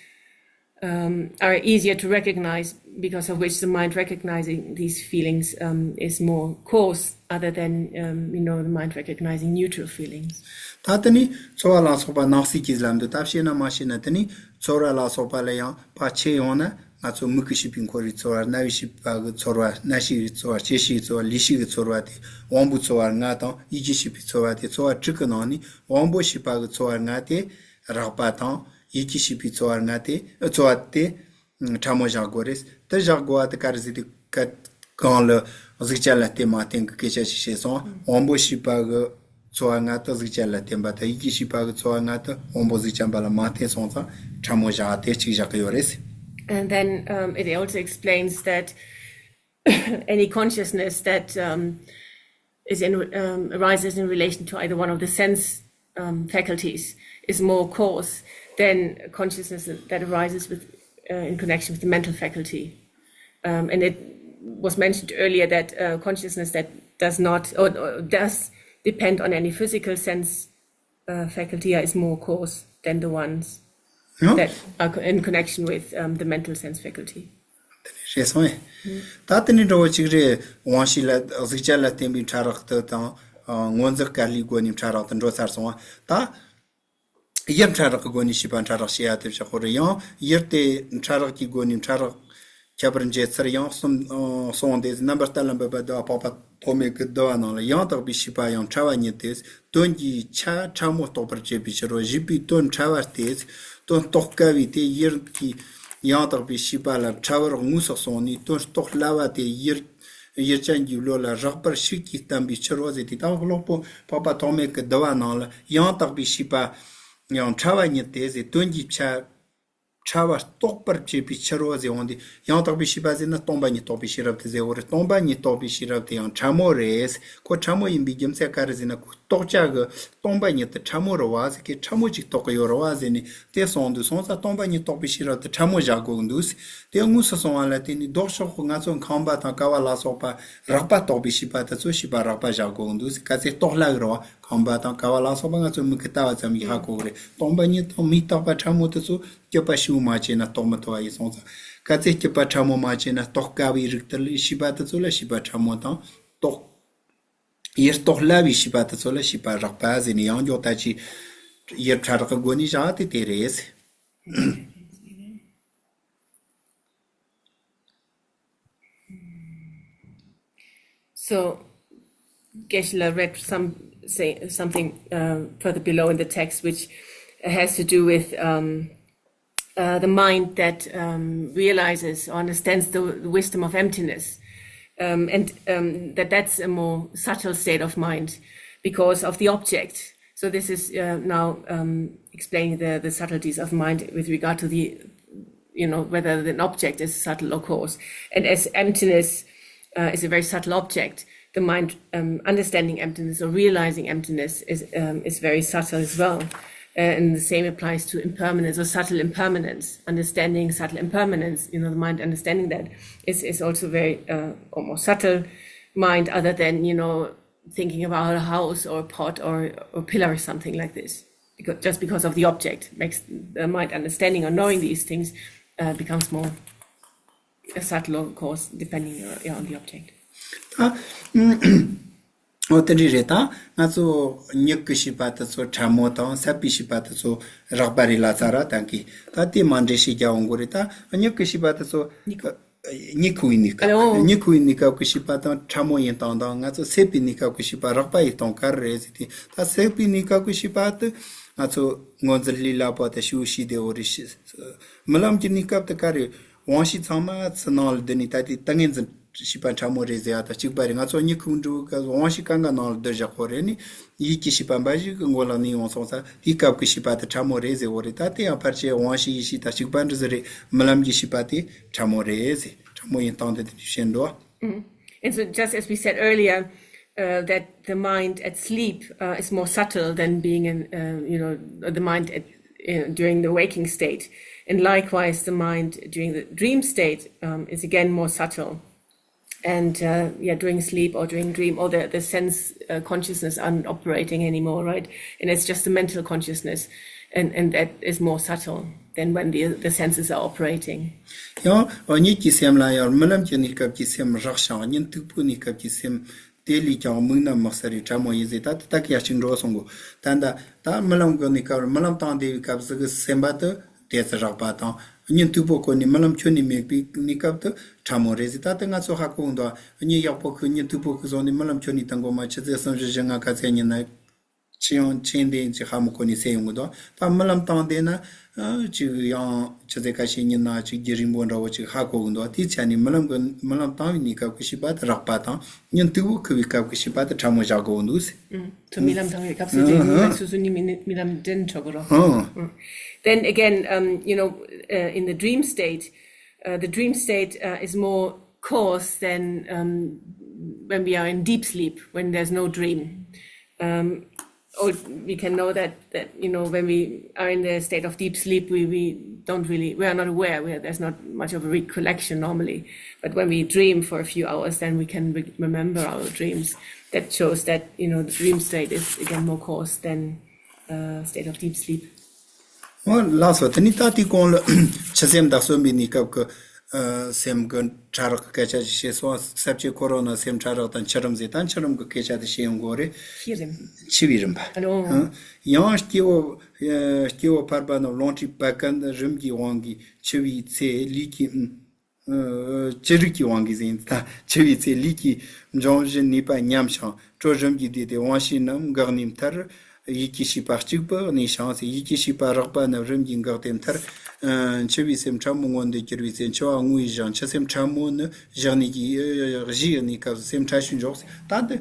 um, are easier to recognize, because of which the mind recognizing these feelings um, is more coarse, other than um, you know, the mind recognizing neutral feelings. ད་དེ་ནི་ཚོར་བ་ལ་སོགས་པ་སྣང་སྲིད་ཀྱི་ལམ་དུ་ད་བཤད་ན་མ་བཤད་ན། དེ་ནི་ཚོར་བ་ལ་སོགས་པ་ལ་ཡང་ཕར་ཕྱེ་ཡོང་ན། ང་ཚོ་མིག་གིས་ཤེས་པའི་འཁོར་བའི་ཚོར་བ། རྣ་བས་ཤེས་པ་གི་ཚོར་བ། སྣ་ཤེས་ཀྱི་ཚོར་བ། ལྕེས་ཤེས་ཀྱི་ཚོར་བ། ལུས་ཤེས་ཀྱི་ཚོར་བ་དེ་དབང་པོའི་ཚོར་བ་ལྔ་དང་། ཡིད་ཀྱིས་ཤེས་པའི་ཚོར་བ་དེ། ཚོར་བ་དྲུག་གི་ནང་ནས་དབང་པོས་ཤེས་པ་གི་ཚོར་བ་ལྔ་དེ་རགས་པ་དང་། ཡིད་ཀྱིས་ཤེས་པའི་ཚོར་བ་ལྔ་དེ། ཚོར་བ་དེ་ཕྲ་མོ་བཞག་དགོས་རེད། དེ་བཞག་དགོས་པ་དེ་ག་རེ་ཟེར་དུས། ག་གང་ལ་གཟུགས་ཅན་ལ་བརྟེན་མ་བརྟེན་གྱི་སྐད་ཆ་ཞིག་བཤད་སོང་། དབང་པོས་ཤེས་པ་གི་ཚོར་བ་ལྔ་དེ་གཟུགས་ཅན་ལ་བརྟེན་པ་དང་། ཡིད་ཀྱིས་ཤེས་པ་གི་ཚོར་བ་ལྔ་དེ་དབང་པོ་གཟུགས་ཅན་པ་ལ་མ་བརྟེན་སོང་ཙང་ཕྲ་མོ་བཞག་དེ་གཅིག་བཞག་གི་ཡོད་རེད། And then um, it also explains that any consciousness that um, is in, um, arises in relation to either one of the sense um, faculties is more coarse than consciousness that arises with, uh, in connection with the mental faculty. Um, and it was mentioned earlier that uh, consciousness that does not or, or does depend on any physical sense uh, faculty is more coarse than the ones that are co- in connection with um, the mental sense faculty. ཞེས་གསུངས་ཡིན། ད་དེ་ནི་འགྲོ་བ་གཅིག་རེད། དབང་ཤེས་ལ་གཟུགས་ཅན་ལ་བརྟེན་པའི་ཕྲ་རགས་དེ་དང་། ཨ། སྔོ་འཛིན་དཀའ་ལས་སྒོ་ནས་ཕྲ་རགས་དེ་འགྲོ་ཚར་སོང་བ། ད་ཡུལ་ཕྲ་རགས་ཀྱི་སྒོ་ནས་ཤེས་པ་ཕྲ་རགས་ཞེས་ཡ་དེ་བཞག་གོ་རེད། ཡང་ཡུལ་དེ་ཕྲ་རགས་ཀྱི་སྒོ་ནས་ཕྲ་རགས་ཁྱད་པར་འབྱེད་ཚུལ་ཡང་གསུམ་གསུངས་ཏེ། རྣམ་པར་གཏད་ལ་འབེབས་པ་བསྡུ་བ་འཕགས་པ་ཐོགས་མེད་ཀྱི་བསྡུ་བ་ནང་ལ། ཡང་དག་པའི་ཤེས་པ་ཡང་ཕྲ་བ་ཉིད་དེ། དོན་གྱི་ཆ་ཕྲ་མོ་རྟོགས་པར་བྱེད་པའི་ཕྱིར་རོ། ཞེས་པའི་དོན་ཕྲ་བ་སྟེ། དོན་རྟོགས་དཀའ་བས་དེ་ཡུལ་གྱི་ཡང་དག་པའི་ཤེས་པ་ལ་ཕྲ་བར་དངོས་སུ་སོང་ནས། དོན་རྟོགས་སླ་བ་དེ་ཡུལ་ཡུལ་ཅན་གྱི་བློ་ལ་རགས་པར་ཤུགས་ཀྱིས་བསྟན་པའི་ཕྱིར་རོ་ཟེར་ཏེ། ད་ཀློག་པོ་འཕགས་པ་ཐོགས་མེད་ཀྱི་བསྡུ་བ་ནང་ལ། ཡང་དག་པའི་ཤེས་པ་ཡང་ཕྲ་བ་ཉིད་དེ་ཟེར། དོན་གྱི་ཆ་ཕྲ་བ་རྟོགས་པར་བྱེད་པའི་ཕྱིར་རོ་ཟེར་འོང་དུས། ཡང་དག་པའི་ཤེས་པ་ཟེར་ན་སྟོང་པ་ཉིད་རྟོགས་པའི་ཤེས་རབ་དེ་ཟེར་བ་རེད། སྟོང་པ་ཉིད་རྟོགས་པའི་ཤེས་རབ་དེ་ཡང་ཕྲ་མོ་རེད། ཁོ་ཕྲ་མོ་ཡིན་པའི་རྒྱུ་མཚན་ག་རེ་ཟེར་ན། ཁོ་རྟོགས་བྱ་གི་སྟོང་པ་ཉིད་དེ་ཕྲ་མོ་རེད་བ་ཟེར་གི། ཕྲ་མོ་ཅིག་རྟོགས་གི་ཡོད་རེད་བ་ཟེར་ནས་དེ་གསུངས་འདུག། སོང་ཙང་སྟོང་པ་ཉིད་རྟོགས་པའི་ཤེས་རབ་དེ་ཕྲ་མོ་བཞག་དགོས་འདུག། དེ་དངོས་སུ་སོང་བ་ལ་བརྟེན་ནས། ལྡོག་ཕྱོགས་ཀྱི་ང་ཚོ་ཁམས་པ་དང་ཀ་བ་ལ་སོགས་པ་རགས་པ་རྟོགས་པའི་ཤེས་པ་དེ་ཚོ་ཤེས་པ་རགས་པ་བཞག་དགོས་འདུག་ཟེར། ག་ཚད་རྟོགས་སླ་གི་རེད་བ། ཁམས་པ་དང་ཀ་བ་ལ་སོགས་པ་ང་ཚོ་མིག་གིས་ལྟ་བ་ཙམ་གྱིས་ཧ་གོ་གི་རེད། སྟོང་པ་ཉིད་དང་མི་རྟག་པ་ཕྲ་མོ་དེ་ཚོ་སྐྱེས་པ་ཞིག་མ་བྱས་ན་རྟོགས་མི་ཐུབ་པ་ཡིན། སོང་ཙང་ག་ཚད་སྐྱེས་པ་ཕྲ་མོ་མ་བྱས་ན་རྟོགས་དཀའ་བའི་རིགས་དེ་ལ་ཤེས་པ་དེ་ཚོ་ལ་ཤེས་པ་ཕྲ་མོ་དང་། རྟོགས། ཡུལ་རྟོགས་སླ་བའི་ཤེས་པ་དེ་ཚོ་ལ་ཤེས་པ་རགས་པ་ཟེར་ནས། ཡང་མགྱོགས་ད་ཅིག་ཡུལ་ཕྲ་རགས་ཀྱི་སྒོ་ནས་བཞག་དེ་དེ་རེད། So, Geshe-la read some say something uh, further below in the text, which has to do with um, uh, the mind that um, realizes or understands the, the wisdom of emptiness, um, and um, that that's a more subtle state of mind because of the object. So this is uh, now um, explaining the, the subtleties of mind with regard to the you know, whether an object is subtle or coarse. And as emptiness uh, is a very subtle object, the mind um, understanding emptiness or realizing emptiness is, um, is very subtle as well. Uh, and the same applies to impermanence or subtle impermanence. Understanding subtle impermanence, you know, the mind understanding that is, is also very uh, almost subtle mind, other than, you know, thinking about a house or a pot or, or pillar or something like this. Because, just because of the object makes the mind understanding or knowing these things uh, becomes more uh, subtle or coarse depending uh, yeah, on the object. ད་འོ་དེ་འདྲ་རེད། ད་ང་ཚོ་མྱིག་གི་ཤེས་པ་དེ་ཚོ་ཕྲ་མོ་དང་། སྲེད་པའི་ཤེས་པ་དེ་ཚོ་རགས་པ་རེད་ལབ་ཚར་ར། ད་གི་ད་དེ་མ་འདྲེས་ཤིག་རྒྱག་འོང་གི་རེད། ད་མྱིག་གི་ཤེས་པ་དེ་ཚོ་མྱིག་གི་ཨ་ལེའོ། མྱིག་ཁུག་པའི་གནས་སྐབས། མྱིག་ཁུག་པའི་གནས་སྐབས་ཀྱི་ཤེས་པ་དང་ཕྲ་མོ་ཡིན་སྟངས་དང་། ང་ཚོ་སྲེད་པའི་གནས་སྐབས་ཀྱི་ཤེས་པ་རགས་པ་ཡིན་སྟངས་ག་རེ་རེད་ཟེར་དུས། ད་སྲེད་པའི་གནས་སྐབས་ཀྱི་ཤེས་པ་དེ་ང་ཚོ་སྔོ་འཛིན་ལྷའི་ཀླ་པ་དང་ཞེ་པོ་ཞིག་དེ་འོ་རེད། རྨི་ལམ་གྱི་གནས་སྐབས་དེ་ག་རེ། དབང་ཤེས་ཚང་མ་ཚུར་ནང་ལ་བསྡུས་ནས། ད་དེ་ཏིང་ངེ་འཛིན་ཤེས་པ་ཕྲ་མོ་རེད་ཟེར་ཡ་དང་གཅིག་པ་རེད། ང་ཚོ་མྱིག་ཁུག་འགྲོ་བའི་སྐབས་དབང་ཤེས་གང་ག་ནང་ལ་བསྡུས་བཞག་གོ་རེད་ནི། ཡིད་ཀྱི་ཤེས་པ་འབའ་ཞིག་གི་མགོ་ལ་གནས་ཡོང་སོང་ཙང་། དེའི་སྐབས་ཀྱི་ཤེས་པ་དེ་ཕྲ་མོ་རེད་ཟེར་བ་རེད། ད་དེ་ཡང་ཕལ་ཆེར་དབང་ཤེས་ཡིད་ཤེས་དང་གཅིག་པ་འདྲ་ཟེར་རེད། རྨི་ལམ་གྱི་ཤེས་པ་དེ་ཕྲ་མོ་རེད་ཟེར། ཕྲ་མོ་ཡིན་སྟངས་དེ་དེ་འདྲ་བཤད་འདུག། Mm. And so, just as we said earlier, uh, that the mind at sleep uh, is more subtle than being in, uh, you know, the mind at, uh, during the waking state. And likewise, the mind during the dream state um, is again more subtle. And uh, yeah, during sleep or during dream, all the, the sense uh, consciousness aren't operating anymore, right? And it's just the mental consciousness, and, and that is more subtle than when the, the senses are operating. ཡང་ཉིད་ཀྱི་སེམས་ལ་ཡང་རྨི་ལམ་གྱི་གནས་སྐབས་ཀྱི་སེམས་རགས་ཤིང་། ཉིན་དང་པོའི་གནས་སྐབས་ཀྱི་སེམས་དེ་ལས་ཀྱང་མིག་ནི་མི་གསལ་བའི་ཕྲ་མོ་ཡིན་ཟེར། ད་དེ་ད་གི་ཡ་གཅིག་འགྲོ་སོང་གོ། ད་ད་ད་རྨི་ལམ་གྱི་གནས་སྐབས། རྨི་ལམ་བཏང་བསྡད་པའི་སྐབས་སུ་གི་སེམས་པ་དེ་དེ་ཚོ་རགས་པ་དང་། ཉིན་དང་པོ་ཁོ་ནས་རྨི་ལམ་ཁྱོན་ནས་མེད་པའི་གནས་སྐབས་དེ་ཕྲ་མོ་རེད་ཟེར། ད་དེ་ང་ཚོ་ཧ་གོ་འདུག། ཉིན་ཡག་པོ་ཁུག་ཉིན་དང་པོ་ཁུག་སོང་ནས་རྨི་ལམ་ཁྱོན་ནས་བཏང་གོ་མ། ཆུ་ཚོད་གསུམ་བཞི་བཞི་ལྔ་ག་ཚད་ཡིན་ན་ཅི་ཡང་ཅི་འདྲ་ཅིག་ཧ་མི་གོ་ནས་སད་ཡོང་གི་འདུག། ད་རྨི་ལམ་བཏང་བསྡད་ན་ཨ་ཅིག་ཡང་ཆུ་ཚོད་ཁ་ཤས་ཉིན་ན་ཅིག་རྒྱུན་རིང་པོ་འདྲ་བོ་ཅིག་ཧ་གོ་གི་འདུག། དེའི་ཆ་ནས་རྨི་ལམ་གྱི་རྨི་ལམ་བཏང་བའི་གནས་སྐབས་ཀྱི་ཤེས་པ་དེ་རགས་པ་དང་། ཉིན་དང་པོ་ཁུག་པའི་སྐབས་ཀྱི་ཤེས་པ་དེ་ཕྲ་མོ་བཞག་དགོས་འདུག་ཟེར། ཨུམ། ཚུར་རྨི་ལམ་བཏང་བའི་སྐབས་སུ་དེ་ཨུམ། ཉིན་ལ་སོ་སོ་ནི་རྨི་རྨི་ལམ་དྲན་ཆོག་གི་རོ། ཨུམ། Then again, um, you know, uh, in the dream state, uh, the dream state uh, is more coarse than um, when we are in deep sleep, when there's no dream. Um, or we can know that, that, you know, when we are in the state of deep sleep, we, we don't really, we are not aware. We are, there's not much of a recollection normally. But when we dream for a few hours, then we can re- remember our dreams. That shows that, you know, the dream state is again more coarse than uh, state of deep sleep. འོ་ལགས་སོ། དེ་ནི་ད་དེའི་གོང་ལ་ཆུ་སེམས་དང་གསུམ་པའི་གནས་སྐབས་ཀྱི་ ཨ། སེམས་ཀྱི་ཕྲ་རགས་ཀྱི་སྐད་ཆ་ཞིག་བཤད་སོང་། ས་བཅད་ཁོ་རང་ན་སེམས་ཕྲ་རགས་དང་འཆི་རིམ་ཟེར། ད་འཆི་རིམ་གྱི་སྐད་ཆ་དེ་བཤད་ཡོང་དགོས་རེད། འཆི་རིམ། འཆི་བའི་རིམ་པ། ཨ་ལོ། ཨ། ཡང་སྐྱེ་བོ། ཨ། སྐྱེ་བོ་ཕལ་པ་རྣམས་རླུང་མཁྲིས་བད་ཀན་རིམས་ཀྱི་དབང་གིས་འཆི་བའི་ཚེ་ལུས་ཀྱི། ཨ། ཅི་རིགས་ཀྱི་དབང་གིས་ཟེར་ཡིན། ད་འཆི་བའི་ཚེ་ལུས་ཀྱི་འབྱུང་བཞི་ནུས་པ་ཉམས་ཤིང་། དྲོད་རིམས་ཀྱིས་བདས་ཏེ་དབང་ཤེས་རྣམས་འགགས་ནས་མཐར། ཡིད་ཀྱི་ཤེས་པ་གཅིག་པུ་གནས་ཤིང་ཟེར། ཡིད་ཀྱི་ཤེས་པ་རགས་པ་རྣམས་རིམས་ཀྱིས་འགགས་ཏེ་མཐར། ཨ། འཆི་བའི་སེམས་ཕྲ་མོ་མངོན་དུ་གྱུར་པའི་ཚེ་འཆི་བ་ངུ་བའི་ཞིང་། འཆི་སེམས་ཕྲ་མོ་ནི་བཞག་ནས་ཀྱི། ཨ། གཞི་ཡི་གནས་སྐབས་སུ་སེམས་ཕྲ་ཤོས་འཇོག་ཟེར། ད་འདི་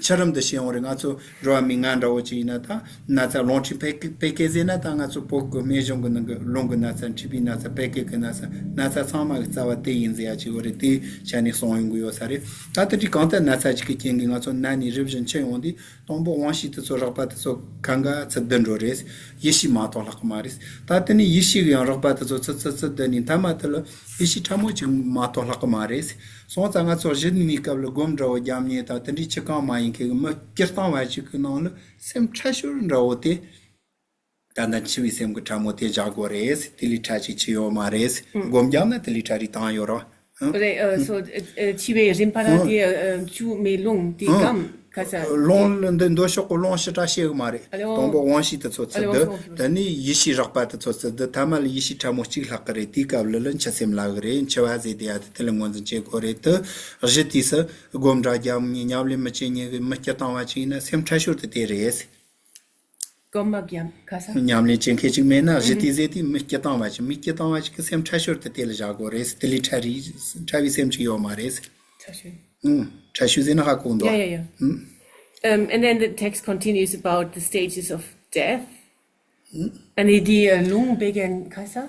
འཆི་རིམ་འདི་བཤད་ཡོང་རེད། ང་ཚོ་འགྲོ་བ་མི་ང་འདྲ་བོ་ཅིག་ཡིན་ན། ད་ན་ཚ་རླུང་མཁྲིས་བད་ཀན་བད་ཀན་ཟེར་ན། ད་ང་ཚོ་བོད་ཀྱི་སྨན་གཞུང་གི་ནང་གི་རླུང་གི་ན་ཚ། མཁྲིས་པའི་ན་ཚ། བད་ཀན་གྱི་ན་ཚ། ན་ཚ་ཚང་མ་གི་རྩ་བ་དེ་ཡིན་ཟེར་ཡ་ཅིག་ཡོད་རེད། དེ་ཆ་ནས་གསུངས་ཡོང་གི་ཡོད་ས་རེད། ད་དེ་འདྲའི་གང་ལྟར་ན་ཚ་ཅིག་གི་རྐྱེན་གྱིས་ང་ཚོ་ན་ནས་རིམ་བཞིན་འཆི་ཡོང་དུས། དང་པོ་དབང་ཤེས་དེ་ཚོ་རགས་པ་དེ་ཚོ་གང་ག་ཚུར་བསྡུ་འགྲོ་རེད། ཡིད་ཤེས་མ་གཏོགས་ལྷག་གི་མ་རེད། ད་དེ་ནས་ཡིད་ཤེས་ཀྱི་ཡང་རགས་པ་དེ་ཚོ་ཚུར་ཚུར་ཚུར་བསྡུ་ནས་མཐའ་མ་དེ་ལ་ཡིད་ཤེས་ཕྲ་མོ་ཅིག་མ་གཏོགས་ལྷག་གི་མ་རེད། སོང་ཙང་ང་ཚོ་གཞི་ནས་གནས་སྐབས་ལ་སྒོམ་འདྲ་བོ་རྒྱབ་མཁན་དང་། དེ་འདྲའི་ཅི་གང་མ་ཡིན་མཁན་གྱི་མི་སྤྱིར་བཏང་བ་ཅིག་གི་ནང་ལ་སེམས་ཕྲ་ཤོས་འདྲ་བོ་དེ། ད་ལྟ་འཆི་བའི་སེམས་ཀྱི་ཕྲ་མོ་དེ་བཞག་དགོས་རེད། དེ་ལས་ཕྲ་ཅིག་ཅི་ཡོད་མ་རེད། སྒོམ་རྒྱབ་ན་དེ་ལས་ཕྲ་རེ་བཏང་ཡོད་རེད། ཨ། རེད། ཨ། སོ། ཨ། འཆི་བའི་རིམ་པ་ར་དེ། ཨ། བཅུ་མེ་རླུང་དེ་གམ་ཁ་ས། རླུང་ལ་འདི་མདོ་ཕྱོགས་ཀྱི་རླུང་ཞེ་དྲག་བཤད་གི་མ་རེད། ཨ་ལེ། དང་པོ་དབང་ཤེས་དེ་ཚོ་ཚུར་བསྡུ། དེ་ནས་ཡིད་ཤེས་རགས་པ་དེ་ཚོ་ཚུར་བསྡུ། མཐའ་མ་ལ་ཡིད་ཤེས་ཕྲ་མོ་གཅིག་ལྷག་གི་རེད། དེའི་སྐབས་ལ་ལ་འཆི་སེམས་ལྷག་གི་རེད། འཆི་བ་ཟེར་དེ་ཡ་དེ་དེ་ལ་ངོས་འཛིན་བྱེད་དགོས་རེད། དེ་གཞི་དུས་སུ་སྒོམ་འདྲ་རྒྱབ་མཁན། ཉམས་ལེན་མི་བྱེད་མཁན་གྱི་མི་སྤྱིར་བཏང་བ་ཅིག་ཡིན་ན་སེམས་ཕྲ་ཤོས་དེ་དེ་རེད། སྒོམ་མ་རྒྱབ་ཁ་ས། ཉམས་ལེན་བྱེད་མཁན་ཅིག་མེད་ན། གཞི་དེ་ཟེར་དུས་མི་སྤྱིར་བཏང་བ་ཅིག་མི་སྤྱིར་བཏང་བ་ཅིག་གི་སེམས་ཕྲ་ཤོས་དེ་དེ་ལ་བཞག་དགོས་རེད། དེ་ལས་ཕྲ་རེ། ཕྲ་བའི་སེམས་ཅིག་ཡོད་མ་རེད། ཕྲ་ཤོས། ཨུང་། ཕྲ་ཤོས་ཟེར་ན་ཧ་གོ་འདུག་ཡ། ཡ། ཡ། ཨུང་། Um, and then the text continues about the stages of death. And the, the, uh, རླུང་བད་ཀན་ཁ་ས།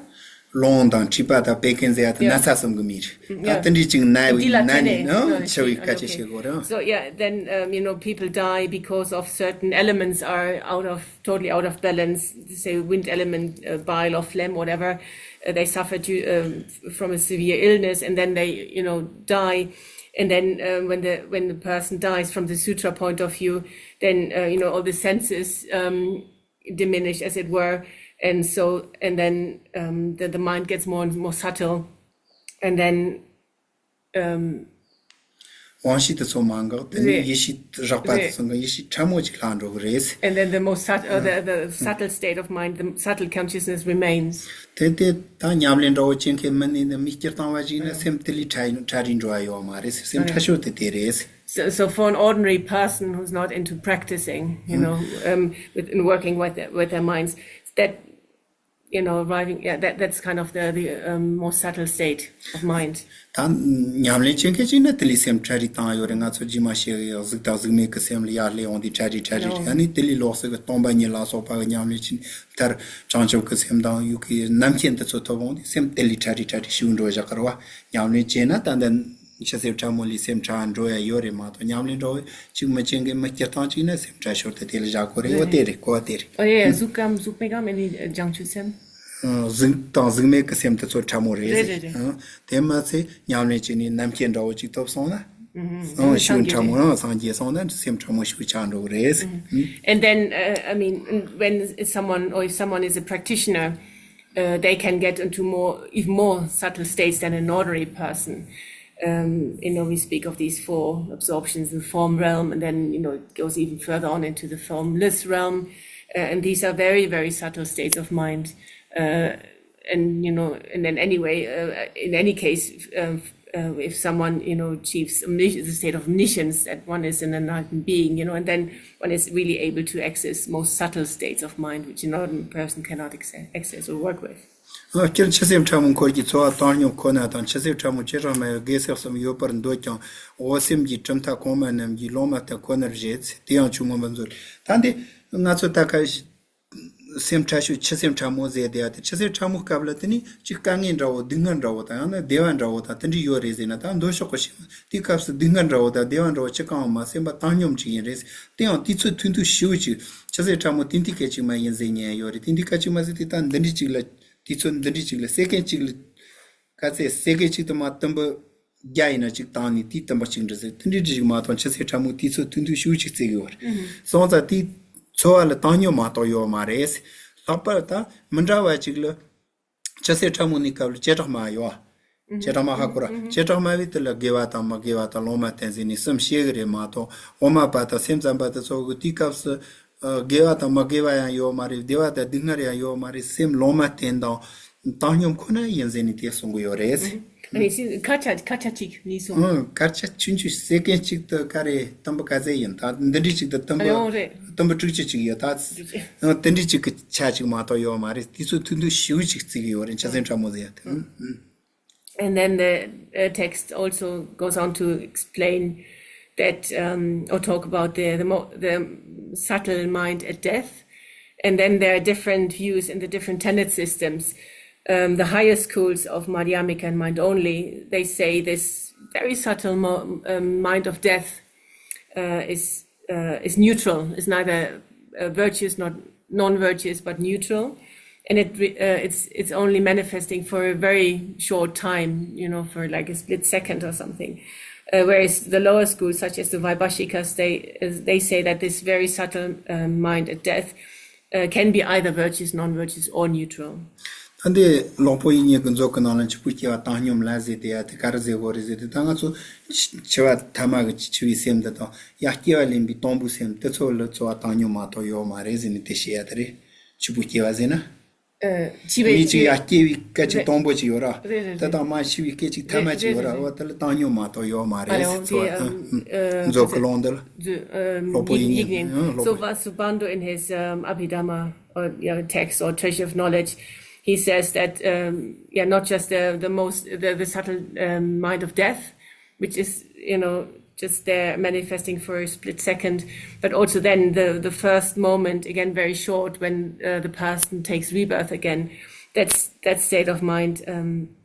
རླུང་དང་མཁྲིས་པ་དང་བད་ཀན་ཟེར་ཡ་དེ། ཡ། ན་ཚ་གསུམ་གྱི་མིང་རེད། ད་དེ་འདྲའི་ཅིག་ན་བའི། འདི་ལ་ན་ནས་ནི་འཆི་བའི་སྐད་ཆ་བཤད་དགོས་རེད། So, yeah, then, um, you know, people die because of certain elements are out of, totally out of balance. Say, wind element, uh, bile or phlegm, whatever. Uh, they suffer to, um, from a severe illness, and then they, you know, die. And then, um, when the when the person dies, from the sutra point of view, then, uh, you know, all the senses, um, diminish, as it were, and so, and then, um, the, the mind gets more and more subtle, and then, um, དབང་ཤེས་དེ་ཚོ་མ་འགགས། དེ་ནས། རེད། ཡིད་ཤེས་རགས་པ་དེ། རེད། ཚོ་འགགས། ཡིད་ཤེས་ཕྲ་མོ་ཅིག་ལྷག་འགྲོ་གི་རེད། And then the most sub- uh, the, the subtle state of mind, the subtle consciousness remains. དེ་དེ་ད་ཉམས་ལེན་འདྲ་བོ་བྱེད་མཁན་མི་ནི་ནི་མི་སྤྱིར་བཏང་བ་ཅིག་ན། སེམས་དེ་ལས་ཕྲ་ཕྲ་རེ་འགྲོ་བ་ཡོད་མ་རེད། སེམས་ཕྲ་ཤོས་དེ་དེ་རེད། So, so for an ordinary person who's not into practicing, you know, um, with, in working with their, with their minds, that, you know, arriving, yeah, that, that's kind of the, the, um, more subtle state of mind. ད་ཉམས་ལེན་བྱེད་མཁན་ཅིག་ན་དེ་ལས་སེམས་ཕྲ་རེ་བཏང་ཡོད་རེད། ང་ཚོ་རྗེས་མ་བཤད་ཡོད། གཟུགས་དང་གཟུགས་མེད་ཀྱི་སེམས་ལ་ཡར་སླེབས་ཡོང་དུས་ཕྲ་རེ་ཕྲ་རེ་རེད། ཨ་ནི་དེ་ལས་ལོགས་སུ་གི་སྟོང་པ་ཉིད་ལ་སོགས་པ་གི་ཉམས་ལེན་བྱེད་མཐར་བྱང་ཆུབ་ཀྱི་སེམས་དང་ཡུལ་གྱི་རྣམ་མཁྱེན་དེ་ཚོ་ཐོབ་འོང་དུས་སེམས་དེ་ལས་ཕྲ་རེ་ཕྲ་རེ་ཞིག་འགྲོ་བཞག་གི་རེད་བ། ཉམས་ལེན་བྱས་ན་ད་ལྟ་འཆི་སེམས་ཕྲ་མོ་ལས་སེམས་ཕྲ་འགྲོ་ཡ་ཡོད་རེད་མ་གཏོགས། ཉམས་ལེན་འདྲ་བོ་ཅིག་མི་བྱེད་མཁན་མི་སྤྱིར་བཏང་ཅིག་ན་སེམས་ཕྲ་ཤོས་དེ་དེ་ལ་བཞག་དགོས་རེད། འོ་དེ་རེད། གོ་བ་དེ་རེད། ཨ་ཡེ། གཟུགས་ཀྱི་གཟུགས་མེད་ཀྱི་ཨ་ནི་བྱང་ཆུབ་སེམས། ཨ། གཟུགས་དང་གཟུགས་མེད་ཀྱི་སེམས་དེ་ཚོ་ཕྲ་མོ་རེད། རེད་རེད་རེད། ཨ། དེ་མ་ཚད་ཉམས་ལེན་བྱས་ནས་རྣམ་མཁྱེན་འདྲ་བོ་ཅིག་ཐོབ་སོང་ན། ཨུ་ཧུ། ཨ། ཤེས་ཡོན་ཕྲ་མོ་རང་སངས་རྒྱས་སོང་ན་སེམས་ཕྲ་མོ་ཞིག་ཆགས་འགྲོ་གི་རེད། And then, uh, I mean, when someone, or if someone is a practitioner, uh, they can get into more, even more subtle states than an ordinary person. Um, you know, we speak of these four absorptions in the form realm, and then, you know, it goes even further on into the formless realm. Uh, and these are very, very subtle states of mind. Uh, and, you know, and then anyway, uh, in any case, uh, uh, if someone, you know, achieves omnis- the state of omniscience, that one is an enlightened being, you know, and then one is really able to access most subtle states of mind, which an ordinary person cannot acce- access or work with. ཨ། སྤྱིར་འཆི་སེམས་ཕྲ་མོ་འཁོར་གྱི་འཚོ་བ་བཏང་སྙོམས་ཁོ་ན་དང་། འཆི་སེམས་ཕྲ་མོ་བྱེ་བྲག་སྨྲ་བའི་དགེ་སེམས་གསུམ་ཡོད་པར་འདོད་ཀྱང་། འོད་སེམས་ཀྱི་གྲུབ་མཐའ་གོང་མ་རྣམས་ཀྱིས་ལོང་མ་ལྟར་ཁོ་ནར་བཞེད། དེ་ཡང་ཆོས་མངོན་པར་མཛོད། ད་འདི་ང་ཚོ་ད་ག་སེམས་ཕྲ་ཤོས། འཆི་སེམས་ཕྲ་མོ་ཟེར་དེ་ཡ་དེ། འཆི་སེམས་ཕྲ་མོའི་སྐབས་ལ་དེ་ནི་ཅིག་དཀའ་ངལ་འདྲ་བོ། སྡུག་བསྔལ་འདྲ་བོ་དང་། ཡང་ན་བདེ་བ་འདྲ་བོ་དང་དེ་འདྲ་ཡོད་རེད་ཟེར་ན། ད་མདོ་ཕྱོགས་ཀྱི་ཤེས་པ་དེའི་སྐབས་སུ་སྡུག་བསྔལ་འདྲ་བོ་དང་བདེ་བ་འདྲ་བོ་ཅི་གང་ཡང་མ། སེམས་པ་བཏང་སྙོམས་ཅིག་ཡིན་རེད། དེ་ཡང་དུས་ཚོད་ཐུང་ཐུང་ཞེ་པོ་ཅིག་འཆི་སེམས་ཕྲ་མོ་དེ་འདི་སྐད་ཅིག་མ་ཡིན་ཟེར་མཁན་ཡོད་རེད། དེ་འདི་སྐད་ཅིག་མ་ཟེར་དུས། ད་འདི་འདྲ་ཅིག་ལ་དུས་ཚོད་འདི་འདྲ་ཅིག་ལ་སེ་ཀན་ཅིག་ལ། ག་ཚད་སེ་ཀན་ཅིག་དུ་མ་དུམ་བུ་བརྒྱ་ཡིན་ན་ཅིག་བཏང་ནས་དེའི་དུམ་བུ་གཅིག་འདྲ་ཟེར། དེ་འདྲའི་འདྲ་ཞིག་མ་གཏོགས་འཆི་སེམས་ཕྲ་མོ་དུས་ཚོད་ཐུང་ཐུང་ཞེ་པོ་ཅིག་བརྩི་གི་ཡོད་རེད། སོང་ཙང་དེའི་འཚོ་བ་ལ་བཏང་སྙོམས་མ་གཏོགས་ཡོད་མ་རེད། ལྷག་པར་ད་མི་འདྲ་བ་ཅིག་ལ་འཆི་སེམས་ཕྲ་མོ་ནི་སྐབས་ལ་བྱེ་བྲག་སྨྲ་བ་ཡོད། བྱེ་བྲག་སྨྲ་ཧ་གོ་ར། བྱེ་བྲག་སྨྲ་བས་དེ་ལ་དགེ་བ་དང་མི་དགེ་བ་དང་ལོང་མ་བསྟན་ཟེར་ནས་གསུམ་བཤད་གི་རེད་མ་གཏོགས། དབུ་མ་པ་དང་སེམས་ཙམ་པ་དེ་ཚོ་གི་དུས་སྐབས་སུ་ཨ་དགེ་བ་དང་མི་དགེ་བ་ཡང་ཡོད་མ་རེད། བདེ་བ་དང་སྡུག་བསྔལ་ཡང་ཡོད་མ་རེད། སེམས་ལོང་མ་བསྟན་དང་བཏང་སྙོམས་ཁོ་ན་ཡིན་ཟེར་ནས་དེ་གསུང་གི་ཡོད་རེད། ཨ་ནི་ཤི་སྐར་ཆ་སྐར་ཆ་གཅིག་གཉིས་སོང་། ཨང་། སྐར་ཆ་ཆུང་ཆུང་སེ་ཀན་གཅིག་ཏུ་ག་རེ་དུམ་བུ་ག་ཚད་ཡིན། ད་འདི་འདྲའི་གཅིག་ཏུ་དུམ་བུ་ཨ་ཡོང་རེད། དུམ་བུ་དྲུག་ཅུ་གཅིག་ཡོད། ད་ཨང་། དེ་འདྲའི་གཅིག་གི་ཆ་གཅིག་མ་གཏོགས་ཡོད་མ་རེད། དེ་ཚོ་ཐུང་ཐུང་ཞེ་པོ་ཅིག་བརྩི་གི་ཡོད་རེད། ཆ་ཚང་ཕྲ་མོ་ཟེར་ཡ་དེ། ཨང་། And then the uh, text also goes on to explain that, um, or talk about the the, mo- the subtle mind at death, and then there are different views in the different tenet systems. Um, the higher schools of Madhyamika and mind only, they say this very subtle mo- um, mind of death uh, is uh, is neutral, is neither uh, virtuous nor non-virtuous, but neutral, and it re- uh, it's it's only manifesting for a very short time, you know, for like a split second or something. Uh, whereas the lower schools, such as the Vaibhashikas, they uh, they say that this very subtle uh, mind at death uh, can be either virtuous, non-virtuous, or neutral. ད་འདི་ལོང་པོ་དབྱིག་གཉེན་གྱི་མཛོད་ཀྱི་ནང་ལ་འཆི་བོའི་སྐྱེ་བ་བཏང་སྙོམས་ལ་ཟེར་དེ་ཡ་དེ་ག་རེ་ཟེར་དགོས་རེད་ཟེར་དུས། ད་ང་ཚོ་འཆི་འཆི་བ་ཐ་མ་གི་འཆི་བའི་སེམས་འདི་དང་ཡང་སྐྱེ་བ་ལེན་པའི་དང་པོའི་སེམས་དེ་ཚོ་ལ་འཆི་བ་བཏང་སྙོམས་མ་གཏོགས་ཡོད་མ་རེད་ཟེར་ནས་དེ་བཤད་ཡ་དེ་རེད། འཆི་བོའི་སྐྱེ་བ་ཟེར་ན། ཨ་འཆི་བའི་མི་གཅིག་ཡང་སྐྱེ་བའི་སྐད་ཅིག་དང་པོ་ཅིག་ཡོད་ར། རེད་རེད་དེ་རེད། དང་མ་འཆི་བའི་སྐད་ཅིག་ཐ་མ་ཅིག་ཡོད་ར། རེད་རེད། འོ་དེ་ལ་བཏང་སྙོམས་མ་གཏོགས་ཡོད་མ་རེད་ཟེར། ཚོ་ཨ་མཛོད་ཀྱི་ཀློང་འདི་ལ་ལོག་པོ་ཡིན་ཉིན། ཨ་ལོག་པོ། So Vasubandhu in his um, Abhidhamma or you know, text or treasure of knowledge, he says that um, yeah, not just the the most the, the subtle um, mind of death, which is you know just there manifesting for a split second, but also then the the first moment again, very short, when uh, the person takes rebirth again. That's that state of mind um,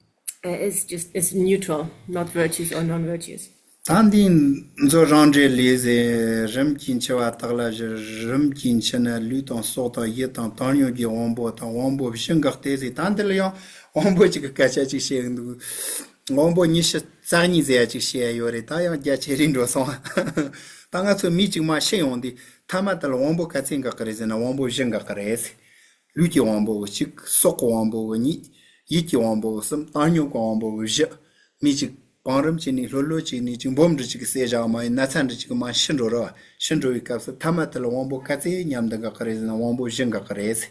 uh, is just is neutral, not virtuous or non-virtuous. ད་འདི་མཛོད་རང་འགྲེལ་ལས་ཟེར། རིམ་གྱིས་འཆི་བ་དག་ལ་བཞི། རིམ་གྱིས་འཆི་ནི་ལུས་དང་སྲོག་དང་ཡིད་དང་བཏང་སྙོམས་ཀྱི་དབང་པོ་དང་དབང་པོ་བཞི་འགག་སྟེ་ཟེར། ད་འདི་ལ་ཡང་དབང་པོ་གཅིག་གི་སྐད་ཆ་གཅིག་བཤད་ཀྱི་འདུག་དབང་པོ་ཉི་ཤུ་རྩ་གཉིས་ཟེར་ཡ་གཅིག་བཤད་ཡ་ཡོད་རེད། ད་ཡང་རྒྱ་ཆེ་རིང་འགྲོ་སོང་། ད་ང་ཚོ་མི་གཅིག་མ་ཤི་ཡོང་དུས་ཐ་མ་དེ་ལ་དབང་པོ་ག་ཚད་འགག་གི་རེད་ཟེར་ན། དབང་པོ་བཞི་འགག་གི་རེད། ལུས་ཀྱི་དབང་པོ་གི་གཅིག་སྲོག་གི་དབང་པོ་གི་གཉིས། ཡིད་ཀྱི་དབང་པོ་གི་གསུམ། བཏང་སྙོམས་ཀྱི་དབང་པོ་གི་བཞི། མི་གཅིག་བང་རིམ་གཅིག་ནས་ལྷོད་ལྷོད་གཅིག་ནས་གཅིག་འབུམ་འདྲ་གཅིག་གི་བསད་བཞག་མ་ཡིན་ན་ཚ་འདྲ་གཅིག་གི་མ་ཤི་འགྲོ་ར། ཤི་འགྲོ་བའི་སྐབས་སུ་ཐ་མ་དེ་ལ་དབང་པོ་ག་ཚད་མཉམ་དུ་འགག་གི་རེད་ཟེར་ན། དབང་པོ་བཞི་འགག་གི་རེད་ཟེར།